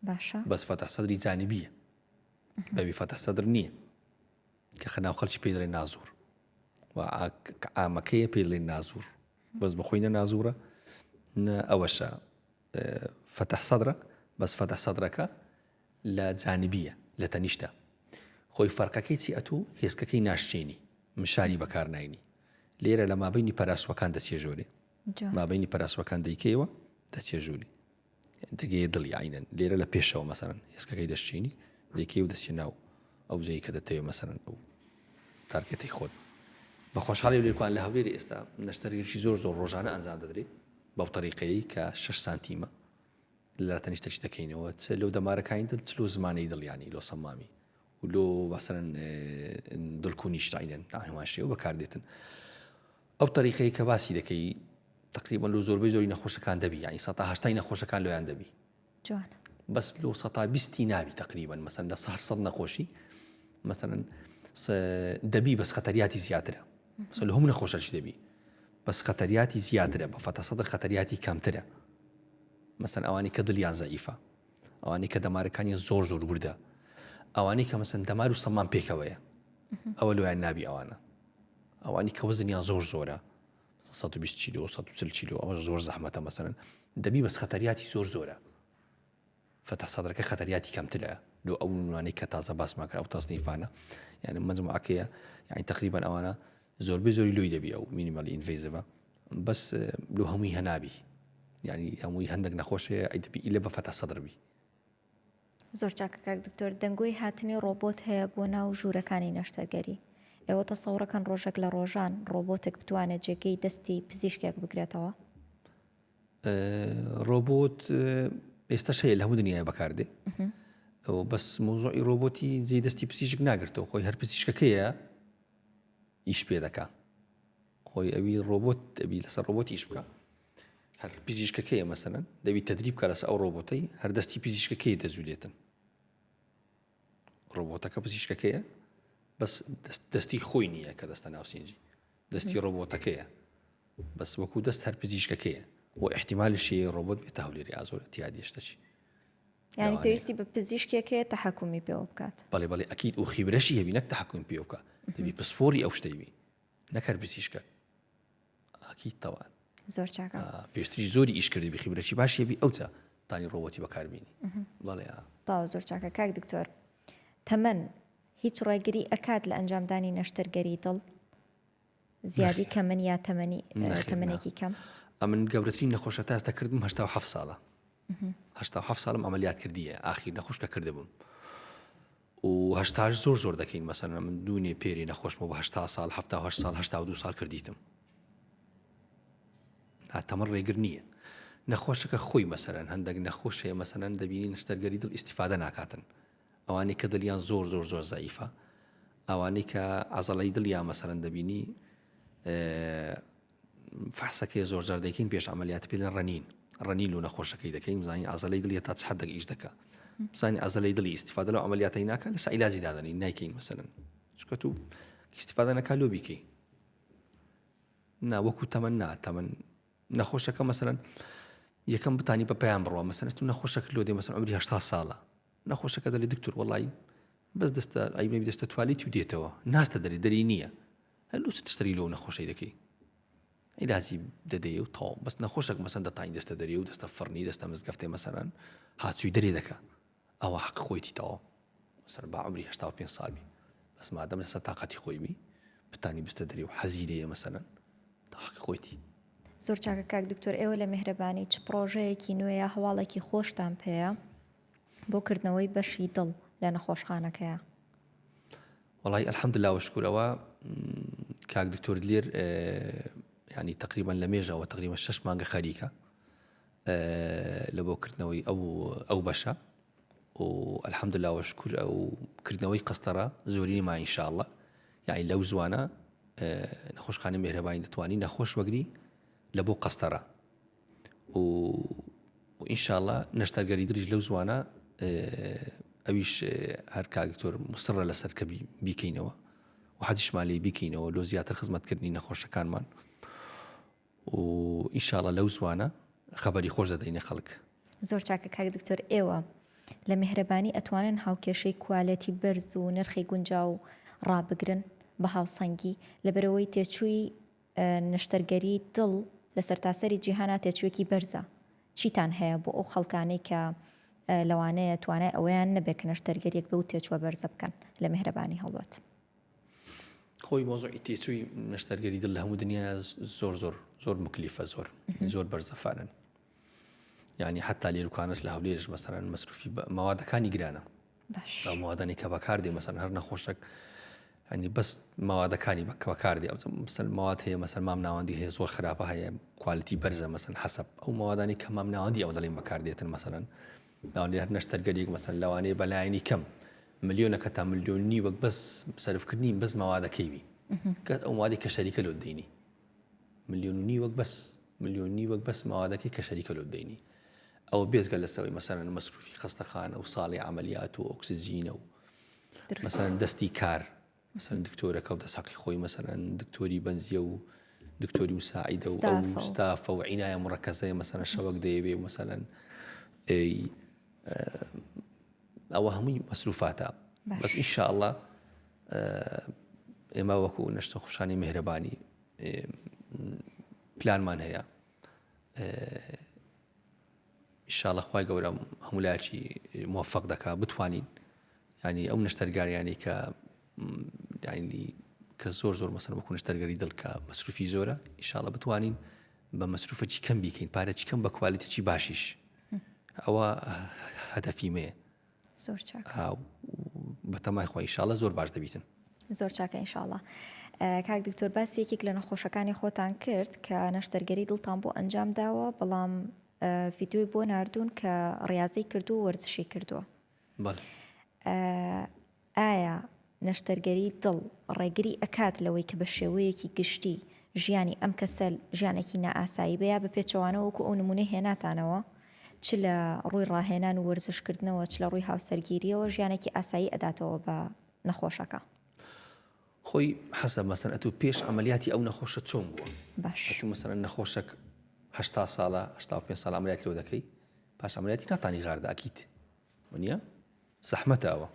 باشە بەس فەتح سەدری جانبیە بەبی فەتح سەدر نییە کە خەناو خەڵکی پێی دەڵێن نازور و عامەکەیە پێی دەڵێن نازور بەس بەخۆی نە نازورە نە ئەوەشە فەتح سەدرە بەس فەتح سەدرەکە لە جانبیە لە تەنیشتە خۆی فەرقەکەی چی ئەتوو هێسکەکەی ناشچێنی مشاری بەکار ناینی لێرە لە مابینی پەراسوەکان دەچێ ژۆرێ مابینی پەراسوەکان دەیکەیەوە دەچێ ژووری دەگەیە دڵی عینەن لێرە لە پێشەوە مەسەرەن هێسکەکەی دەشچینی دەیکەی و دەچێ ناو ئەو جێی کە دەتەوێ مەسەرەن ئەو target ەی خۆت بە خۆشحاڵی لێکوان لە هەولێری ئێستا نەشتەرگەری زۆر زۆر ڕۆژانە ئەنجام دەدرێت بەو تەریقەیە کە 6 سانتیمە لە تەنیشتەکی دەکەینەوە چ لەو دەمارەکانی دڵ چ لۆ زمانەی دڵیانی لۆ سەمامی و لۆ مەسەرەن دڵکونیش عینەن هەمان شێوە بەکاردێتن ئەو تەریقەی کە باسی دەکەی تقریبا لۆ زۆربەی زۆری نەخۆشەکان دەبی یعنی سە هەشتای نەخۆشەکان لۆیان دەبی جوانە. بەس لۆ سەتا بیستی نابی تقریبا مەسەن لە سەر سەد نەخۆشی مەسەن دەبی بەس خەتەریاتی زیاترە مەسەن لە هەموو نەخۆشەکی دەبی بەس خەتەریاتی زیاترە بە فەتە سەدر خەتەریاتی کەمترە مەسەن ئەوانی کە دڵیان زەعیفە ئەوانی کە دەمارەکانیان زۆر زۆر وردە ئەوانی کە مەسەن دەمار و سەمان پێکەوەیە ئەوە لۆیان نابی ئەوانە ئەوانی کە وەزنیان زۆر زۆرە 120 کیلۆ 140 کیلۆ ئەوە زۆر زەحمەتە مەسەن دەبی بەس خەتەریاتی زۆر زۆرە فەتح سەدرەکە خەتەریاتی کەمترە لۆ ئەو نمونانەی کە تازە باسمان کرد ئەو تەسنیفانە یعنی مەجموعەکەیە یعنی تقریبا ئەوانە زۆربەی زۆری لۆی دەبی ئەو minimal invasive ە بەس لۆ هەمووی هەنابی یعنی هەمووی هەندێک نەخۆشەیە ئەی دەبی ئیلە بە فەتح سەدر بی. زۆر چاکە کاک دکتۆر دەنگۆی هاتنی ڕۆبۆت هەیە بۆ ناو ژوورەکانی نەشتەرگەری ئێوە تەسەوڕەکەن ڕۆژێک لە ڕۆژان ڕۆبۆتێک بتوانێت جێگەی دەستی پزیشکێک بگرێتەوە؟ ڕۆبۆت ئێستاش هەیە لە هەموو دنیای بەکاردێ بەس مۆزۆی ڕۆبۆتی جێ دەستی پزیشک ناگرتەوە خۆی هەر پزیشکەکەیە ئیش پێ دەکا خۆی ئەوی ڕۆبۆت دەبی لەسەر ڕۆبۆت ئیش بکە هەر پزیشکەکەیە مەسەن دەبی تدریب کە لەسەر ئەو ڕۆبۆتەی هەر دەستی پزیشکەکەی دەجولێتن ڕۆبۆتەکە پزیشکەکەیە بەس دەستی خۆی نییە کە دەستە ناوسینجی دەستی ڕۆبۆتەکەیە بەس وەکو دەست هەر پزیشکەکەیە و احتیمالشی ڕۆبۆت بێتە هەولێری ئازۆر تیا دێشتەچی یانی پێویستی بە پزیشکێک هەیە تەحەکومی پێوە بکات. بەڵێ بەڵێ ئەکید و خیبرەشی هەبی نەک تەحەکومی پێوە بکا دەبی پسپۆری ئەو شتەی بی نەک هەر پزیشکە ئەکید تەوان. زۆر چاکە. پێشتری زۆری ئیش کردبی خیبرەشی باشی هەبی ئەوجا تانی ڕۆبۆتی بەکاربینی بەڵێ. تەواو زۆر چاکە کاک دکتۆر تەمەن هیچ ڕێگری ئەکات لە ئەنجامدانی نەشتەرگەری دڵ؟ زیادی کەمن یا تەمەنی تەمەنێکی کەم؟ ئەمن گەورەترین نەخۆشە تا ئێستا کردم 87 ساڵە 87 ساڵم عملیات کردیە ئاخیر نەخۆش کە کردبووم و هەشتاش زۆر زۆر دەکەین مەسەن من دوونێ پێری نەخۆشمە بە هەشتا ساڵ هەفتا ساڵ هەشتا دو ساڵ کردیتم ناتەمە ڕێگر نییە نەخۆشەکە خۆی مەسەرەن هەندێک نەخۆش هەیە مەسەرەن دەبینی نشتەرگەری دڵ ئیسیفادە ناکاتن ئەوانەی کە دڵیان زۆر زۆر زۆر زەعیفە ئەوانەی کە عەزەڵەی دڵیان مەسەرەن دەبینی فحسەکەی زۆر جار دەکەین پێش عملیات پێ لە ڕەنین ڕەنین و نەخۆشەکەی دەکەین بزانین عەزەلەی دڵی تا چ حدێک ئیش دەکا بزانین عەزەلەی دڵی ئیسیفادە لەو عملیاتەی ناکە لەسە عیلاجی دادەنین نایکەین مەسەلەن چونکە تو ئیسیفادە نەکا لۆ بیکەی نا وەکو تەمەن نا تەمەن نەخۆشەکە مەسەلەن یەکەم بتانی بە پێیان بڕوا مەسەلەن تو نەخۆشەکە لۆ دێ مەسەلەن عمری 80 ساڵە نەخۆشەکە دەلی دکتۆر وەڵی بەس دەستە ئەی دەستە توالیتی و دێتەوە ناستە دەری دەری نییە هەلو چ تشتری لۆ نەخۆشەی دەکەی عیلاجی دەدەی و تەواو بەس نەخۆشێک مەسەن دەتانی دەستە دەری و دەستە فڕنی دەستە مزگەفتێ مەسەلەن هاچووی دەری دەکا ئەوە حەق خۆیتی تەواو مەسەن با عمری 85 ساڵ بی بەس مادەم لەسەر تاقەتی خۆی بی بتانی بستە دەری و حەزی لێیە مەسەلەن تا حەقی خۆیتی. زۆر چاکە کاک دکتۆر ئێوە لە میهرەبانی چ پڕۆژەیەکی نوێ یا هەواڵێکی خۆشتان پێیە بۆ کردنەوەی بەشی دڵ لە نەخۆشخانەکەیا؟ وەڵی الحمدللە وشکور ئەوە کاک دکتۆر دلێر ینی تقریبا لە مێژەوە تقریبا شش مانگە خەریکە لە بۆ کردنەوەی ئەو ئەو بەشە و الحمدللە وشکور ئەو کردنەوەی قەستەرە زۆری ما ئینشاءاللە یعنی لەو زوانە نەخۆشخانە مێهرەبانی دەتوانی نەخۆش وەگری لە بۆ قەستەرە و ئینشاءاللە نەشتەرگەری دریش لەو زوانە ئەویش هەر کاک دکتۆر مصرە لەسەر کە بیکەینەوە و حەزیشمان لێی بیکەینەوە لۆ زیاتر خزمەتکردنی نەخۆشەکانمان و ئینشاءاللە لەو زوانە خەبەری خۆش دەدەینە خەڵک. زۆر چاکە کاک دکتۆر ئێوە لە میهرەبانی ئەتوانن هاوکێشەی کوالێتی بەرز و نرخی گونجاو ڕابگرن بە هاوسەنگی لەبەرئەوەی تێچووی نەشتەرگەری دڵ لە سەرتاسەری جیهانا تێچوویەکی بەرزە چیتان هەیە بۆ ئەو خەڵکانەی کە لەوانەیە توانای ئەوەیان نەبێت کە نەشتەرگەریەک بەو تێچووە بەرزە بکەن لە میهرەبانی هەڵبەت. خۆی مۆزوعی تێچووی نەشتەرگەری دڵ لە هەموو دنیا زۆر زۆر زۆر مکلیفە زۆر زۆر بەرزە فعلەن یعنی حتا لێروکانش لە هەولێرش مەسەرەن مەسروفی مەوادەکانی گرانە ئەو مەوادانی کە بەکاردێ مەسەن هەر نەخۆشێک ینی بەس مەوادەکانی بە بەکاردێ ئەو مەسەل مەواد هەیە مەسەل مام ناوەندی هەیە زۆر خراپە هەیە quality بەرزە مەسەن حەسەب ئەو مەوادانی کە مام ناوەندی ئەو دەڵێن بەکاردێتن مەسەلەن لەوانەیە هەر نەشتەرگەریەک مەسەن لەوانەیە بەلایەنی کەم ملیۆنەکە تا ملیۆن نیوەک بەس سەرفکردنی بەس مەوادەکەی بی کە ئەو مادی کە شەریکە لۆ دەینی ملیۆن و نیوەک بەس ملیۆن نیوەک بەس مەوادەکەی کە شەریکە لۆ دەینی. ئەوە بێجگە لەسەوەی مەسەلەن مەسروفی خەستەخانە و ساڵی عەمەلیات و ئۆکسجینە و مەسەلەن دەستی کار مەسەلەن دکتۆرەکە و دەست حەقی خۆی مەسەلەن دکتۆری بەنزیە و دکتۆری مساعیدە و ئەو ستافە و عینایە مڕەکەزەیە مەسەلەن شەوەک دەیەوێ و مەسەلەن ئەوە هەمووی مەسروفاتە بەس ئینشاءاللە ئێمە وەکو نەشتە خوشانی میهرەبانی پلانمان هەیە ئیشاڵە خوای گەورە هەموو لایەکی مۆفق دەکا بتوانین ینی ئەو نەشتەرگاریانی کە ینی کە زۆر زۆر مەسەر وەکو نەشتەرگەری دڵ کە مەسروفی زۆرە ئیشاڵە بتوانین بە مەسروفەکی کەم بیکەین پارەکی کەم بە quality ی باشیش ئەوە هەدەفی مەیە زۆر چاک بەتەمای خۆی ئیشاڵە زۆر باش دەبیتن زۆر چاکە ئینشاڵا کاک دکتۆر باسی یەکێک لە نەخۆشەکانی خۆتان کرد کە نەشتەرگەری دڵتان بۆ ئەنجام داوە بەڵام ڤیددیوی بۆ ناردوون کە ڕاضەی کردو و وەرزشی کردووە ئایا نەشتەرگەری دڵ ڕێگری ئەکات لەوەی کە بە شێوەیەکی گشتی ژیانی ئەم کەسە ژیانێکی نائاسایی بێ یا بە پێچەوانەوە وەکو ئەو نمونەی هێناتانەوە چ لە ڕووی ڕاهێنان و وەرزشکردنەوە چ لە ڕووی هاوسەرگیریەوە ژیانێکی ئاسایی ئەداتەوە بە نەخۆشەکە. خۆی حەسەب مەسەن ئەتوو پێش عەمەلیاتی ئەو نەخۆشە چۆن بووە باش ئەتوو مەسەلەن نەخۆشەک 80 ساڵە 85 ساڵ عەمەلیاتی لۆ دەکەی پاش عەمەلیاتی ناتانی غاردا ئەکید وەنیە زەحمەتە ئەوە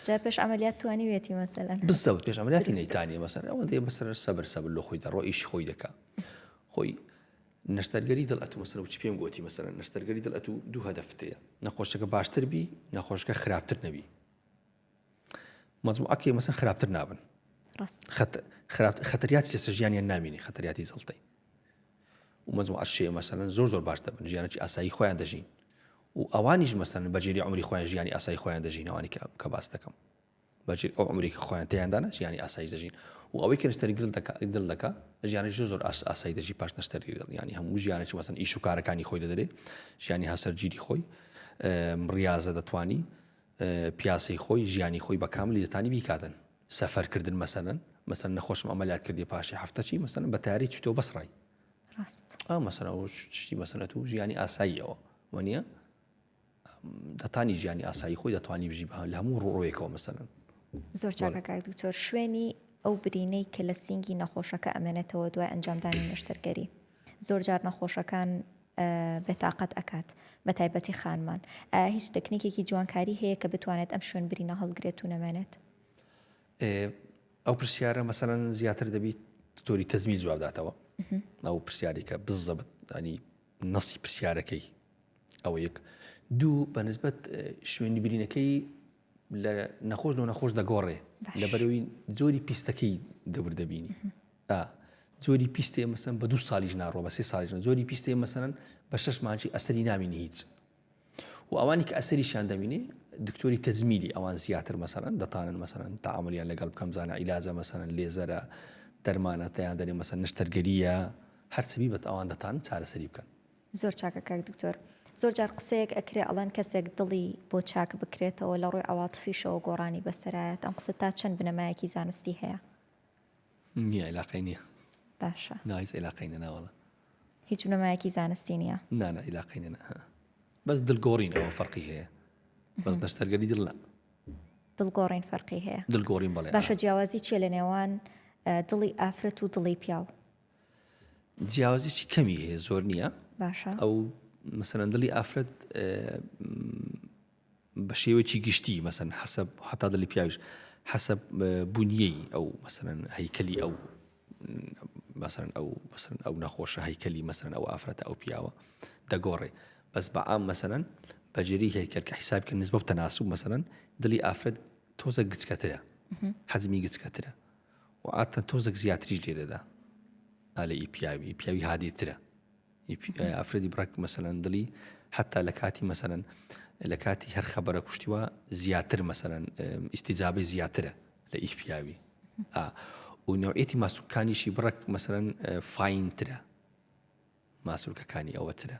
جا پێش عەمەلیات توانیویەتی مەسەلەن بالضبط پێش عەمەلیاتی نەیتانیە مەسەلەن ئەوەندەیە مەسەلەن سەبر سەبر لۆ خۆی دەڕۆ ئیشی خۆی دەکا خۆی نەشتەرگەری دڵ ئەتوو مەسەلەن وچی پێم گۆتی مەسەلەن نەشتەرگەری دڵ ئەتوو دوو هەدەفت هەیە نەخۆشەکە باشتر بی نەخۆشەکە خراپتر نەبی مەجموعەکەی مەسەن خراپتر نابن خەتەریاتی لەسەر ژیانیان نامینی خەتەریاتی زڵتەی و مەجموعە شێ مەسەلەن زۆر زۆر باش دەبن ژیانێکی ئاسایی خۆیان دەژین و ئەوانیش مەسەن بەجێری عمری خۆیان ژیانی ئاسایی خۆیان دەژین ئەوانی کە باس دەکەم بەجێ ئەو عمرێکی خۆیان تیاندانە ژیانی ئاسایی دەژین و ئەوەی کە نەشتەری دڵ دەکا دڵ دەکا ژیانی زۆر زۆر ئاسایی دەژی پاش نەشتەری دڵ ینی هەموو ژیانێکی مەسەن ئیش و کارەکانی خۆی دەدەێ ژیانی هاوسەرگیری خۆی ڕاضە دەتوانی پیاسەی خۆی ژیانی خۆی بە کاملی دەتانی بیکاتن سەفەر کردن مەسەلەن مەسەلەن نەخۆشم عەمەلیات کردی پاشی هەفتە چی مەسەلەن بە تاری چیتەوە بەسڕای ڕاست ئا مەسەلەن ئەوە شتی مەسەلەن تو ژیانی ئاساییەوە وەنیە دەتانی ژیانی ئاسایی خۆی دەتوانی بژی بە لە هەموو ڕوویەکەوە مەسەلەن زۆر چاکە کاک دکتۆر شوێنی ئەو برینەی کە لە سینگی نەخۆشەکە ئەمێنێتەوە دوای ئەنجامدانی نەشتەرگەری زۆر جار نەخۆشەکان بێتاقەت ئەکات بە تایبەتی خانمان ئایا هیچ تەکنیکێکی جوانکاری هەیە کە بتوانێت ئەم شوێن برینە هەڵگرێت و نەمێنێت؟ ئەو پرسیارە مەسەلەن زیاتر دەبیت دکتۆری تەزمیل جواب داتەوە ئەو پرسیاری کە بزەبت ینی نەسی پرسیارەکەی ئەوە یەک دوو بە نسبەت شوێنی برینەکەی لە نەخۆش لۆ نەخۆش دەگۆڕێ لەبەرەوەی جۆری پیستەکەی دەور دەبینی جۆری پیستێ مەسەن بە دوو ساڵیش ناڕۆ بە سێ ساڵیش جۆری پیستێ مەسەن بە شەش مانجی ئەسەری نامینی هیچ و ئەوانی کە ئەسەریشیان دەبینێ دکتۆری تەجمیلی ئەوان زیاتر مەسەلەن دەتانن مەسەلەن تەعامولیان لەگەڵ بکەم زانە عیلاجە مەسەلەن لێزەرە دەرمانە تیان دەرێ مەسەن نەشتەرگەریە هەرچبی بەت ئەوان دەتانن چارەسەری بکەن. زۆر چاکە کاک دکتۆر. زۆر جار قسەیەک ئەکرێ ئەڵێن کەسێک دڵی بۆ چاک بکرێتەوە لە ڕووی عەواتفیشەوە گۆڕانی بەسەرایەت ئەم قسە تا چەند بنەمایەکی زانستی هەیە؟ نییە عیلاقەی نییە. باشە. نا هیچ عیلاقەی نییە ناوەڵا. هیچ بنەمایەکی زانستی نییە. نا نا عیلاقەی نییە نا. بەس دڵ گۆڕین ئەوە فەرقی هەیە. بەس نەشتەرگەری دڵ نا. دڵ گۆڕین فەرقی هەیە. دڵ گۆڕین بەڵێ. باشە جیاوازی چییە لە نێوان دڵی ئافرەت و دڵی پیاو؟ جیاوازیی کەمی هەیە زۆر نییە. باشە. ئەو مەسەلەن دڵی ئافرەت بە شێوەیەکی گشتی مەسەن حەسەب حتا دڵی پیاویش حەسەب بونیەی ئەو مەسەلەن هەیکەلی ئەو مەسەن ئەو مەسەن ئەو نەخۆشە هەیکەلی مەسەن ئەو ئافرەتە ئەو پیاوە دەگۆڕێ بەس بە عام مەسەلەن بە جێری هەیکەل کە حیساب کە نسبە و تەناسوب مەسەلەن دڵی ئافرەت تۆزە گچکەترە حەجمی گچکەترە و عادەتەن تۆزێک زیاتریش لێ دەدا ئالە ئی پیاوی پیاوی هادیترە ئافرەتی بڕک مەسەلەن دڵی حتا لە کاتی مەسەلەن لە کاتی هەر خەبەرە کوشتیوە زیاتر مەسەلەن ئیسیجابەی زیاترە لە ئی پیاوی و نوعەتی ماسوکانیشی بڕک مەسەلەن فاینترە ماسولکەکانی ئەوەترە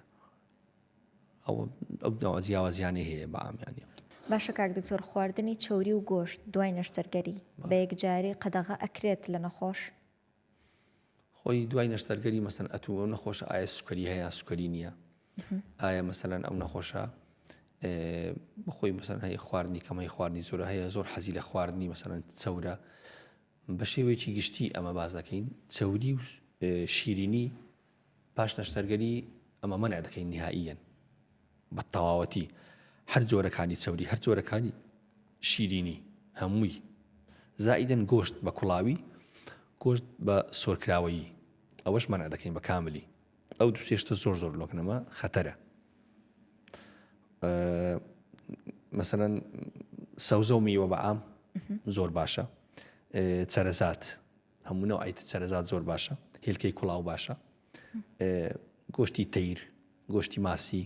ئەو ئەو جیاوازیانەی هەیە بە عامیانی. باشە کاک دکتۆر خواردنی چەوری و گۆشت دوای نەشتەرگەری بە یەکجاری قەدەغە ئەکرێت لە نەخۆش؟ خۆی دوای نەشتەرگەری مەسەن ئەتوو ئەو نەخۆشە ئایا سوکەری هەیە سوکەری نییە؟ ئایا مەسەلەن ئەو نەخۆشە بەخۆی مەسەن هەیە خواردنی کەم هەیە خواردنی زۆرە هەیە زۆر حەزی لە خواردنی مەسەلەن چەورە بە شێوەیەکی گشتی ئەمە باز دەکەین چەوری و شیرینی پاش نەشتەرگەری ئەمە مەنع دەکەین نهائیەن بە تەواوەتی هەر جۆرەکانی چەوری هەر جۆرەکانی شیرینی هەمووی زائیدەن گۆشت بە کوڵاوی گۆشت بە سۆرکراوەیی ئەوەش مەنع دەکەین بە کاملی ئەو دوو شتە زۆر زۆر لۆکنەمە خەتەرە مەسەلەن سەوزە و میوە بە عام زۆر باشە چەرەزات هەموو نەوعیت چەرەزات زۆر باشە هێلکەی کوڵاو باشە گۆشتی تیر گۆشتی ماسی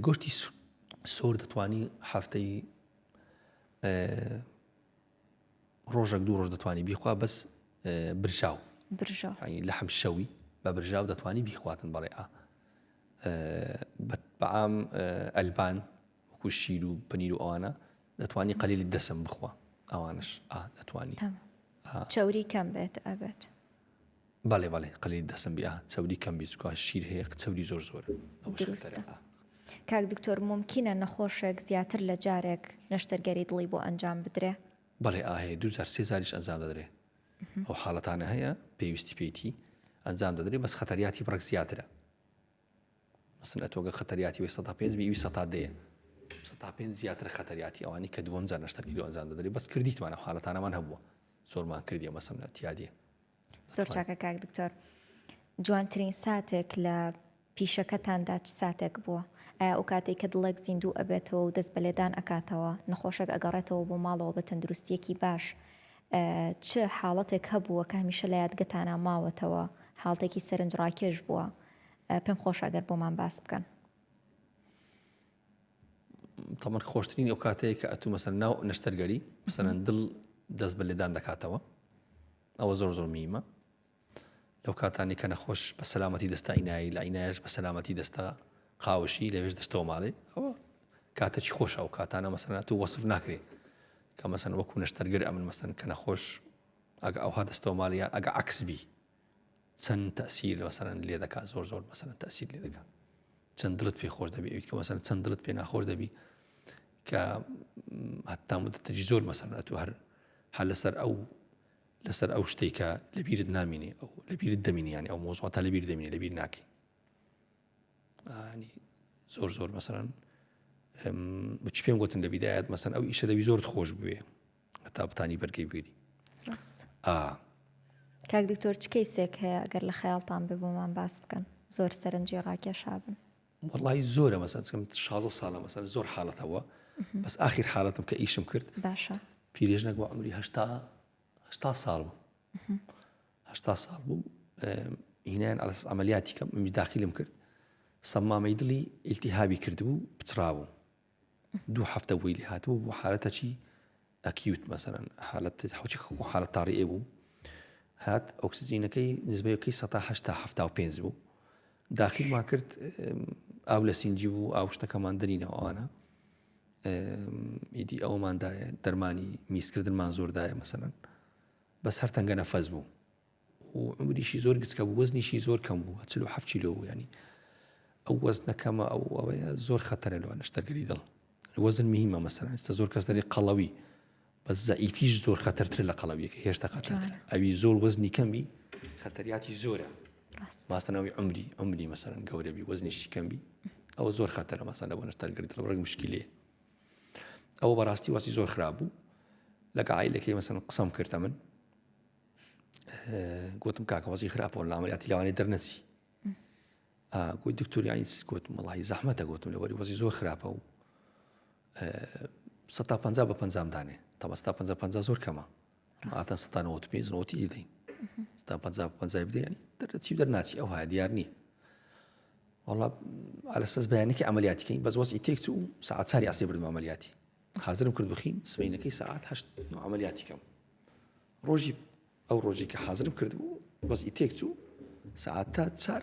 گۆشتی سۆر دەتوانی هەفتەی ڕۆژێک دوو ڕۆژ دەتوانی بیخوا بەس برژاو برژاو لە حەم شەوی بە برژاو دەتوانی بیخواتن بەڵێ ئا بەعام ئەلبان وەکو شیر و پەنیر و ئەوانە دەتوانی قەلیلی دەسم بخوا ئەوانش ئا دەتوانی چەوری کەم بێت ئەبێت بەڵێ بەڵێ قەلیلی دەسم بی ئا چەوری کەم بی چکا شیر هەیە چەوری زۆر زۆر دروستە کاک دکتۆر مومکینە نەخۆشێک زیاتر لە جارێک نەشتەرگەری دڵی بۆ ئەنجام بدرێ؟ بەڵێ ئا هەیە دوو جار سێ جاریش ئەنجام دەدرێ ئەو حاڵەتانە هەیە پێویستی پێیتی ئەنجام دەدرێ بەس خەتەریاتی بڕێک زیاترە مەسن ئەتۆگە خەتەریاتی وی سەدا پێنج بی ئەوی سەتا دەیە سەتا پێنج زیاتر خەتەریاتی ئەوانی کە دووەم جار نەشتەرگەری ئەنجام دەدرێ بەس کردیتمان ئەو حاڵەتانەمان هەبووە زۆرمان کردیە مەسن تیادیە زۆر چاکە کاک دکتۆر جوانترین ساتێک لە پیشەکەتاندا چ ساتێک بووە؟ ئایا ئەو کاتەی کە دڵێک زیندوو ئەبێتەوە و دەست بە لێدان ئەکاتەوە، نەخۆشێک ئەگەڕێتەوە بۆ ماڵەوە بە تەندروستییەکی باش، چ حاڵەتێک هەبووە کە هەمیشە لە یادگەتانا ماوەتەوە، حاڵتێکی سەرنجڕاکێش بووە؟ پێم خۆشە گەر بۆمان باس بکەن. تەمەن خۆشترین ئەو کاتەیە کە ئەتوو مەسەن ناو نەشتەرگەری مەسەلەن دڵ دەست بە لێدان دەکاتەوە ئەوە زۆر زۆر میمە لەو کاتانەی کە نەخۆش بە سەلامەتی دەستە عینایی لە عینایەش بە سەلامەتی دەستە قاوشی لەوێش دەستەوە ماڵێ ئەوە کاتەکی خۆشە ئەو کاتانە مەسەلەن تو وەسف ناکرێ کە مەسەن وەکو نەشتەرگر ئەمن مەسەن کە نەخۆش ئەگە ئەوها دەستەوە ماڵی یان ئەگە عکس بی چەند تەسیر مەسەلەن لێ دەکات زۆر زۆر مەسەلەن تەسیر لێ دەکات چەند دڵت پێ خۆش دەبی ئەویت کە مەسەلەن چەند دڵت پێ ناخۆش دەبی کە هەتا مدەتەجی زۆر مەسەلەن ئەتو هەر هەر لەسەر ئەو لەسەر ئەو شتەی کە لەبیرت نامینێ ئەو لەبیرت دەمینی ینی ئەو مۆزوع تا لەبیر دەمینێ لەبیر ناکەی ینی زۆر زۆر مەسەرەن بچ پێم گوتن لە بیدایەت مەسەن ئەو ئیشە دەبی زۆرت خۆش بوێ هەتا بتانی بەرگەی بگری کاک دکتۆر چ کەیسێک هەیە گەر لە خەیاڵتان بێ بۆمان باس بکەن زۆر سەرنجی ڕاکێشابن وەڵی زۆرە مەسەن چکم 16 ساڵە مەسەن زۆر حاڵەتەوە بەس ئاخیر حاڵەتم کە ئیشم کرد باشە پیرێژنێک بۆ عمری هەشتا هەشتا ساڵ بوو هەشتا ساڵ بوو هینایان ئەلس عملیاتی کەم منیش داخلم کرد سەمامەی دڵی ئیلتیهابی کردبوو پچڕابوو دوو هەفتە بووی لێ هاتبوو بۆ حالەتەکی acute مەسەلەن حالەت حوچی حالەت تاڕی بوو هات ئۆکسجینەکەی نزمەکەی 185 بوو داخیلمان کرد ئاو لە سینجی بوو ئاو شتەکەمان دەرینەوە ئەوانە ئیدی ئەومان دایە دەرمانی میزکردنمان زۆر دایە مەسەلەن بەس هەر تەنگە نەفەس بوو و عمریشی زۆر گچکە بوو وەزنیشی زۆر کەم بوو 47 کیلۆ بوو ینی ئەو وەزنە کەمە ئەو ئەوەیە زۆر خەتەرە لەوە نەشتەرگەری دڵ وەزن مهمە مەسەلەن ئێستا زۆر کەس دەری قەڵەوی بەس زەعیفیش زۆر خەتەرترە لە قەڵەویەکە هێشتا خەتەرترە ئەوی زۆر وەزنی کەمی خەتەریاتی زۆرە ماستەنەوەی عمری عمری مەسەرەن گەورەبی وەزنیشی کەمبی ئەوە زۆر خەتەرە مەسەن لە بۆ نەشتەرگەری دڵ ڕێک مشکلەیە ئەوە بەڕاستی وەسی زۆر خراپ بوو لەگە عیلەکەی مەسەن قسەم کردە من گوتم کاکە وەزی خراپەوە لە عملیاتی لەوانەیە دەرنەچی گوت دکتۆر یانی چ گوتم وەڵی زەحمەتە گوتم لەوەری وەزی زۆر خراپە و سەتا پ بە پەنجام دانێ تەمە ستا پ پ زۆر کەمە ئاتە ستا 95 نەوەتی دەین ستا پ پەنجای بدەین ینی دەرچی دەرناچی ئەو ها دیار نییە وەڵا على سەس بەیانێکی عملیاتیکەین بەس وەزعی تێک چوو ساعت چاری عەسری بردم عملیاتی حاضرم کرد بخین سبەینەکەی ساعت هەشت عملیاتی کەم ڕۆژی ئەو ڕۆژی کە حازرم کردبوو وەزعی تێک چوو سەعات تا چار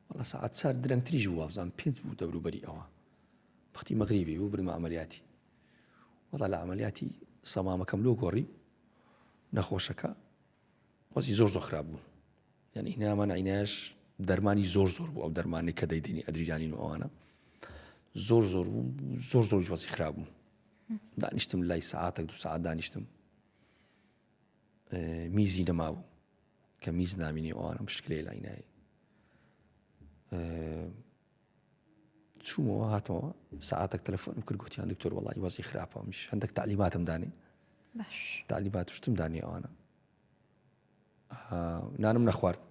وەڵا سەعات چار درەنگتریش بوو وابزانم پێنج بوو دەوروبەری ئەوە وەختی مەغریبی بوو بردمە عەمەلیاتی وەڵا لە عەمەلیاتی سەمامەکەم لۆ گۆڕی نەخۆشەکە وەزی زۆر زۆر خراپ بوو یعنی هینامان عینایش. دەرمانی زۆر زۆر بوو ئەو دەرمانی کە دەیدەینی ئەدرینالین و ئەوانە زۆر زۆر بوو زۆر زۆر وەزی خراپ بوو دانیشتم لای سعاتێک دو سعات دانیشتم میزی نەمابوو کە میز نامینی ئەوانە مشکلەی لای نای چوومەوە هاتمەوە سعاتێک تەلەفۆنم کرد گوتیان دکتۆر وەڵی وەزی خراپە مش هەندێک تعلیماتم دانێ باش تعلیمات شتم دانێ ئەوانە نانم نەخوارد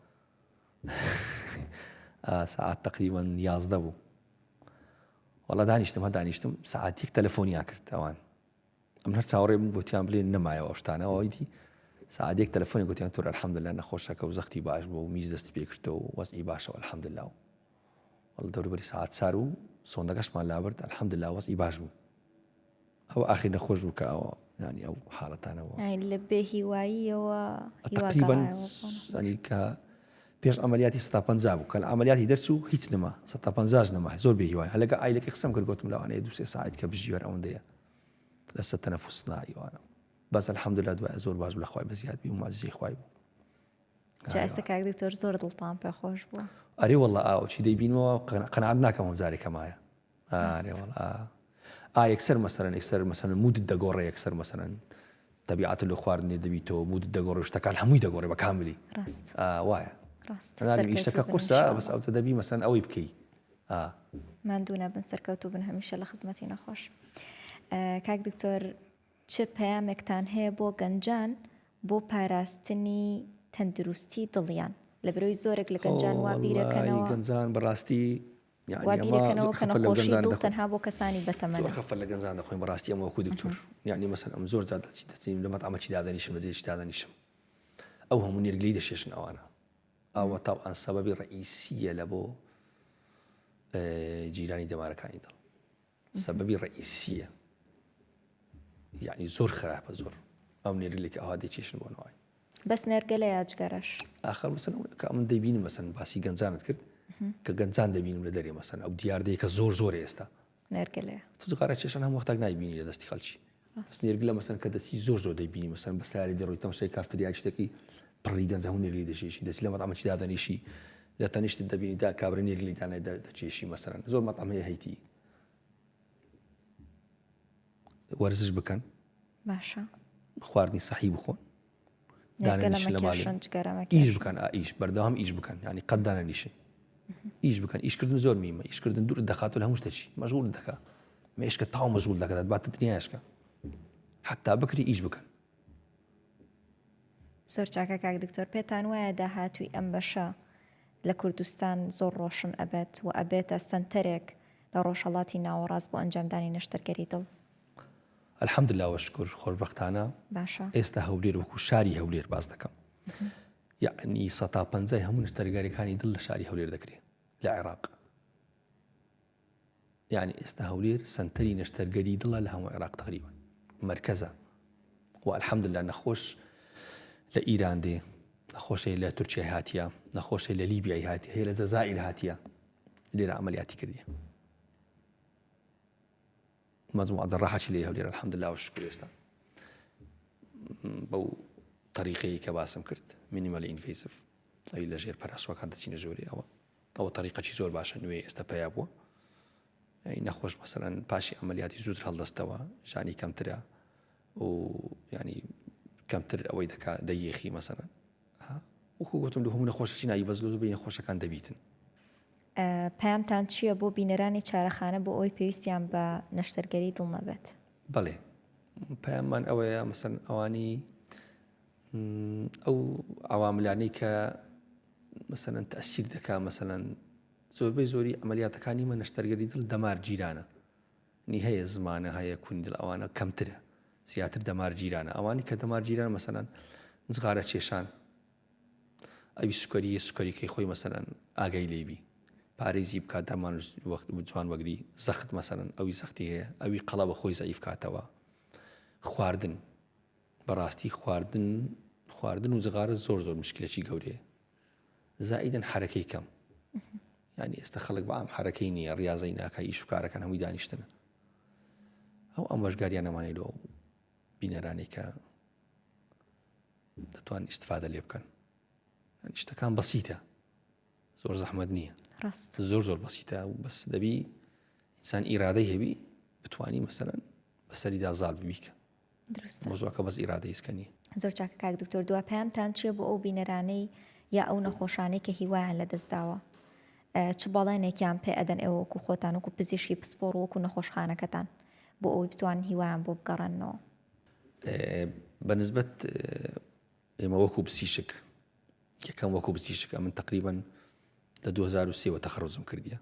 سعات تقریبا 11 بوو وەڵا دانیشتم هە دانیشتم سعات یەک تەلەفۆنیان کرد ئەوان ئەم هەر چاوەڕێ بووم گوتیان بلێ نەمایەوە ئەو شتانە ئەوەی دی سعات یەک تەلەفۆنی گوتیان تۆر الحمدلله نەخۆشەکە و زەختی باش بوو و میز دەستی پێکردەوە و وەزعی باشەوە الحمدلله و وەڵا دەوروبەری سعات چار و سۆندەکەشمان لابرد الحمدلله وەزعی باش بوو ئەوە ئاخیر نەخۆش بوو کە ئەوە یانی ئەو حاڵەتانەوە یانی لە بێ هیواییەوە هیوا تقریبا گەڕایەوە بۆ نەخۆش. ینی کە پێش عملیاتی 150 بوو کە لە عملیاتی دەرچوو هیچ نەما 150 نەما زۆر بێ هیوای هەلەگە ئایلەکەی قسەم کرد گوتم لەوانەیە دوو سێ ساعت کە بژی هەر ئەوەندەیە لەسەر تەنەفوس صناعی وانە بەس الحمدلله دوای زۆر باش بوو لە خوای بەزیاد بی و معجزەی خوای بوو جا ئێستا کاک دکتۆر زۆر دڵتان پێ خۆش بووە ئەرێ والله ئاو چی دەیبینمەوە قەناعەت ناکەم ئەم جارێکە مایە ئارێ وەڵا ئا یەکسەر مەسەرەن یەکسەر مەسەرەن مودت دەگۆڕێ یەکسەر مەسەرەن تەبیعەت لە خواردنێ دەبیتەوە مودت دەگۆڕێ شتەکان هەمووی دەگۆڕێ بە کاملی ڕاست وایە ڕاست ئیشەکە قورسە بەس ئەوتە دەبی مەسەن ئەوەی بکەی ماندوو نەبن سەرکەوتوو بن هەمیشە لە خزمەتی نەخۆش کاک دکتۆر چ پەیامێکتان هەیە بۆ گەنجان بۆ پاراستنی تەندروستی دڵیان لە برۆی زۆرێک لە گەنجان وا بیرەکەنەوە گەنجان بەڕاستی وا بیرەکەنەوە کە نەخۆشی دڵ تەنها بۆ کەسانی بەتەمەنە. زۆر خەفەت لە گەنجان دەخۆین بەڕاستی ئەمە وەکو دکتۆر یعنی مەسەن ئەم زۆر جار دەچی دەچین لە مەتعەمەکی دادەنیشم لە جێیەکی دادەنیشم ئەو هەموو نێرگلەی دەشێشن ئەوانە ئەوە تاوان سەبەبی ڕئیسیە لە بۆ جیرانی دەمارەکانی دڵ سەبەبی ڕئیسیە یعنی زۆر خراپە زۆر ئەو نێرگلێک ئەوها دەچێشن بۆ نوای بەس نێرگەلە یا جگەرەش؟ ئاخر مەسەن کە ئەمن دەیبینم مەسەن باسی گەنجانت کرد کە گەنجان دەبینم لە دەرێ مەسەن ئەو دیاردەیە کە زۆر زۆر ئێستا نێرگەلەیە تو جغارە چێشان هەموو وەختێک نایبینی لە دەستی خەڵکی بەس نێرگلە مەسەن کە دەچی زۆر زۆر دەیبینی مەسەن بە ساری دەڕۆی تەماشای کافتریای شتێکی پڕی گەنج هەموو نێرگلی دەچێشی دەچی لە مەتعەمەکی دادەنیشی لە تەنیشتت دەبینی دا کابرا نێرگلی دانای دەچێشی مەسەن زۆر مەتعەم هەیە هەیتی وەرزش بکەن باشە خواردنی سەحی بخۆن دانەنیشن لە ماڵێ ئیش بکەن ئیش بەردەوام ئیش بکەن ینی قەت دانەنیشن ئیش بکەن ئیشکردن زۆر میمە ئیشکردن دوور دەخات لە هەموو شتێکی مەشغول دەکا مێشکە تاو مەشغول دەکات باتە دنیاشکە حتا بکری ئیش بکەن زۆر چاکە کاک دکتۆر پێتان وایە داهاتووی ئەم بەشە لە کوردستان زۆر ڕۆشن ئەبێت و ئەبێتە سەنتەرێک لە ڕۆژهەڵاتی ناوەڕاست بۆ ئەنجامدانی نەشتەرگەری دڵ؟ الحمدللە وشکر خۆشبەختانە باشە ئێستا هەولێر وەکو شاری هەولێر باس دەکەم یعنی سەتا پەنجای هەموو نەشتەرگەریەکانی دڵ لە شاری هەولێر دەکرێت لە عێراق یعنی ئێستا هەولێر سەنتەری نەشتەرگەری دڵە لە هەموو عێراق تقریبا مەرکەزە و الحمدلله نەخۆش لە ئیران دێ نەخۆشەی لە تورکیای هاتیە نەخۆشەی لە لیبیای هاتی هەیە لە جەزائیر هاتیە لێرە عملیاتی کردیە مەجموعە جەڕاحەکی لێ هەولێر الحمدلله و شکر ئێستا بەو طریقەیە کە باسم کرد minimally invasive ئەوی لە ژێر پەراسوەکان دەچینە ژۆری ئەوە ئەوە طریقەکی زۆر باشە نوێ ئێستا پەیا بووە نەخۆش مەسەلەن پاشی عملیاتی زووتر هەڵدەستەوە ژانی کەمترە و ینی کەمتر ئەوەی دەکا دەیەخی مەسەلەن وەکو گوتم لە هەموو نەخۆشەکی ناوی بەس لە زۆربەی نەخۆشەکان دەبیتن. پەیامتان چییە بۆ بینەرانی چارەخانە بۆ ئەوەی پێویستیان بە نەشتەرگەری دڵ نەبێت؟ بەڵێ پەیاممان ئەوەیە مەسەن ئەوانی ئەو عواملانەی کە مەسەلەن تەسیر دەکا مەسەلەن زۆربەی زۆری عملیاتەکانی مە نەشتەرگەری دڵ دەمار گیرانە نی هەیە زمانە هەیە کونی دڵ ئەوانە کەمترە زیاتر دەمار گیرانە ئەوانی کە دەمار گیران مەسەلەن جغارە کێشان ئەوی سوکەریە سوکەریکەی خۆی مەسەلەن ئاگای لێبی پارێزی بکات دەرمان وەخت جوان وەگری زەخت مەسەلەن ئەوی زەختی هەیە ئەوی قەڵەوە خۆی زەعیف کاتەوە خواردن بەڕاستی خواردن خواردن و جغارە زۆر زۆر مشکلەکی گەورەیە زائیدن حرەکەی کەم یعنی ئێستا خەڵک بەعام حرەکەی نییە ڕاضەی ناکە ئیش و کارەکان هەمووی دانیشتنە ئەو ئامۆژگاریانەمانەی لۆ بینەرانی کە دەتوان ئیسفادە لێ بکەن شتەکان بەسیتە. زۆر زەحمەت نییە ڕاست زۆر زۆر بەسیتە و بەس دەبی ئینسان ئیرادەی هەبی بتانی مەسەرەن بەسەریدا زاڵ ببیکە دروستە مۆزوعەکە بەس ئیرادە هیچکە نییە. زۆر چاکە کاک دکتۆر دوا پەیامتان چیە بۆ ئەو بینەرانەی یا ئەو نەخۆشانەی کە هیوایان لەدەست داوە چ بەڵێنێکیان پێ ئەدەن ئێوە وەکو خۆتان وەکو پزیشکی پسپۆڕ وەکو نەخۆشخانەکەتان بۆ ئەوەی بتوانن هیوایان بۆ بگەڕێننەوە؟ بە نسبەت ئێمە وەکو پزیشک یەکەم وەکو پزیشک ئەمن تقریبا لە 2003 وە تەخەڕوجم کردیە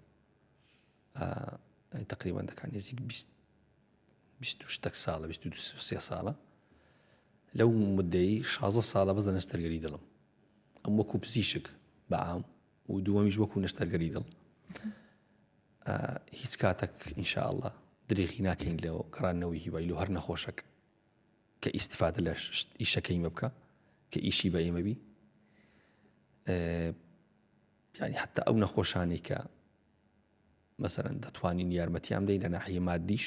تقریبا دەکات نزیک 20 شتێک ساڵە 23 ساڵە لەو مدەی 16 ساڵە بەس لە نەشتەرگەری دڵم ئەم وەکو پزیشک بەعام و دووەمیش وەکو نەشتەرگەری دڵ هیچ کاتێک ئینشاءله درێغی ناکەین لەوە گەڕانەوەی هیوای لۆ هەر نەخۆشەک کە ئیسیفادە لە ئیشەکەی مە بکە کە ئیشی بە ئێمە بی یانی حتا ئەو نەخۆشانەی کە مەسەرەن دەتوانین یارمەتیان بدەین لە ناحیە مادیش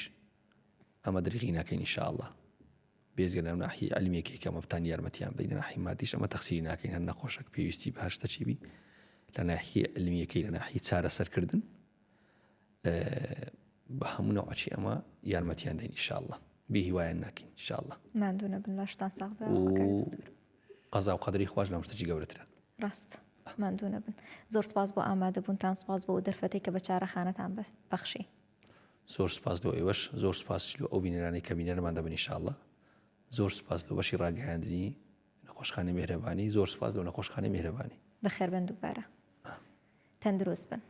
ئەمە درغی ناکەین ئینشاءاللە بێزگە لەو ناحیە علمیەکەی کە مەبتان یارمەتیان بدەین لە ناحیە مادیش ئەمە تەخسیری ناکەین هەر نەخۆشەک پێویستی بە هەر شتەکی بی لە ناحیە علمیەکەی لە ناحیە چارەسەرکردن بە هەموو نەوعەکی ئەمە یارمەتیان دەین ئینشاءاللە بێ هیوایان ناکەین ئینشاءاللە ماندوو نەبن لەشتان ساغ بێ قەزا و قەدری خواش لەم شتەکی گەورەترە. ڕاست ماندوو نەبن زۆر سپاس بۆ ئامادەبوونتان سپاس بۆ ئەو دەرفەتەی کە بە چارەخانەتان بەخشی. زۆر سپاس لۆ ئێوەش زۆر سپاس لۆ ئەو بینەرانەی کە بینەرمان دەبن ئینشاءاللە زۆر سپاس لۆ بەشی ڕاگەیاندنی نەخۆشخانەی میهرەبانی زۆر سپاس لۆ نەخۆشخانەی میهرەبانی. بەخێربێن دووبارە تەندروست بن.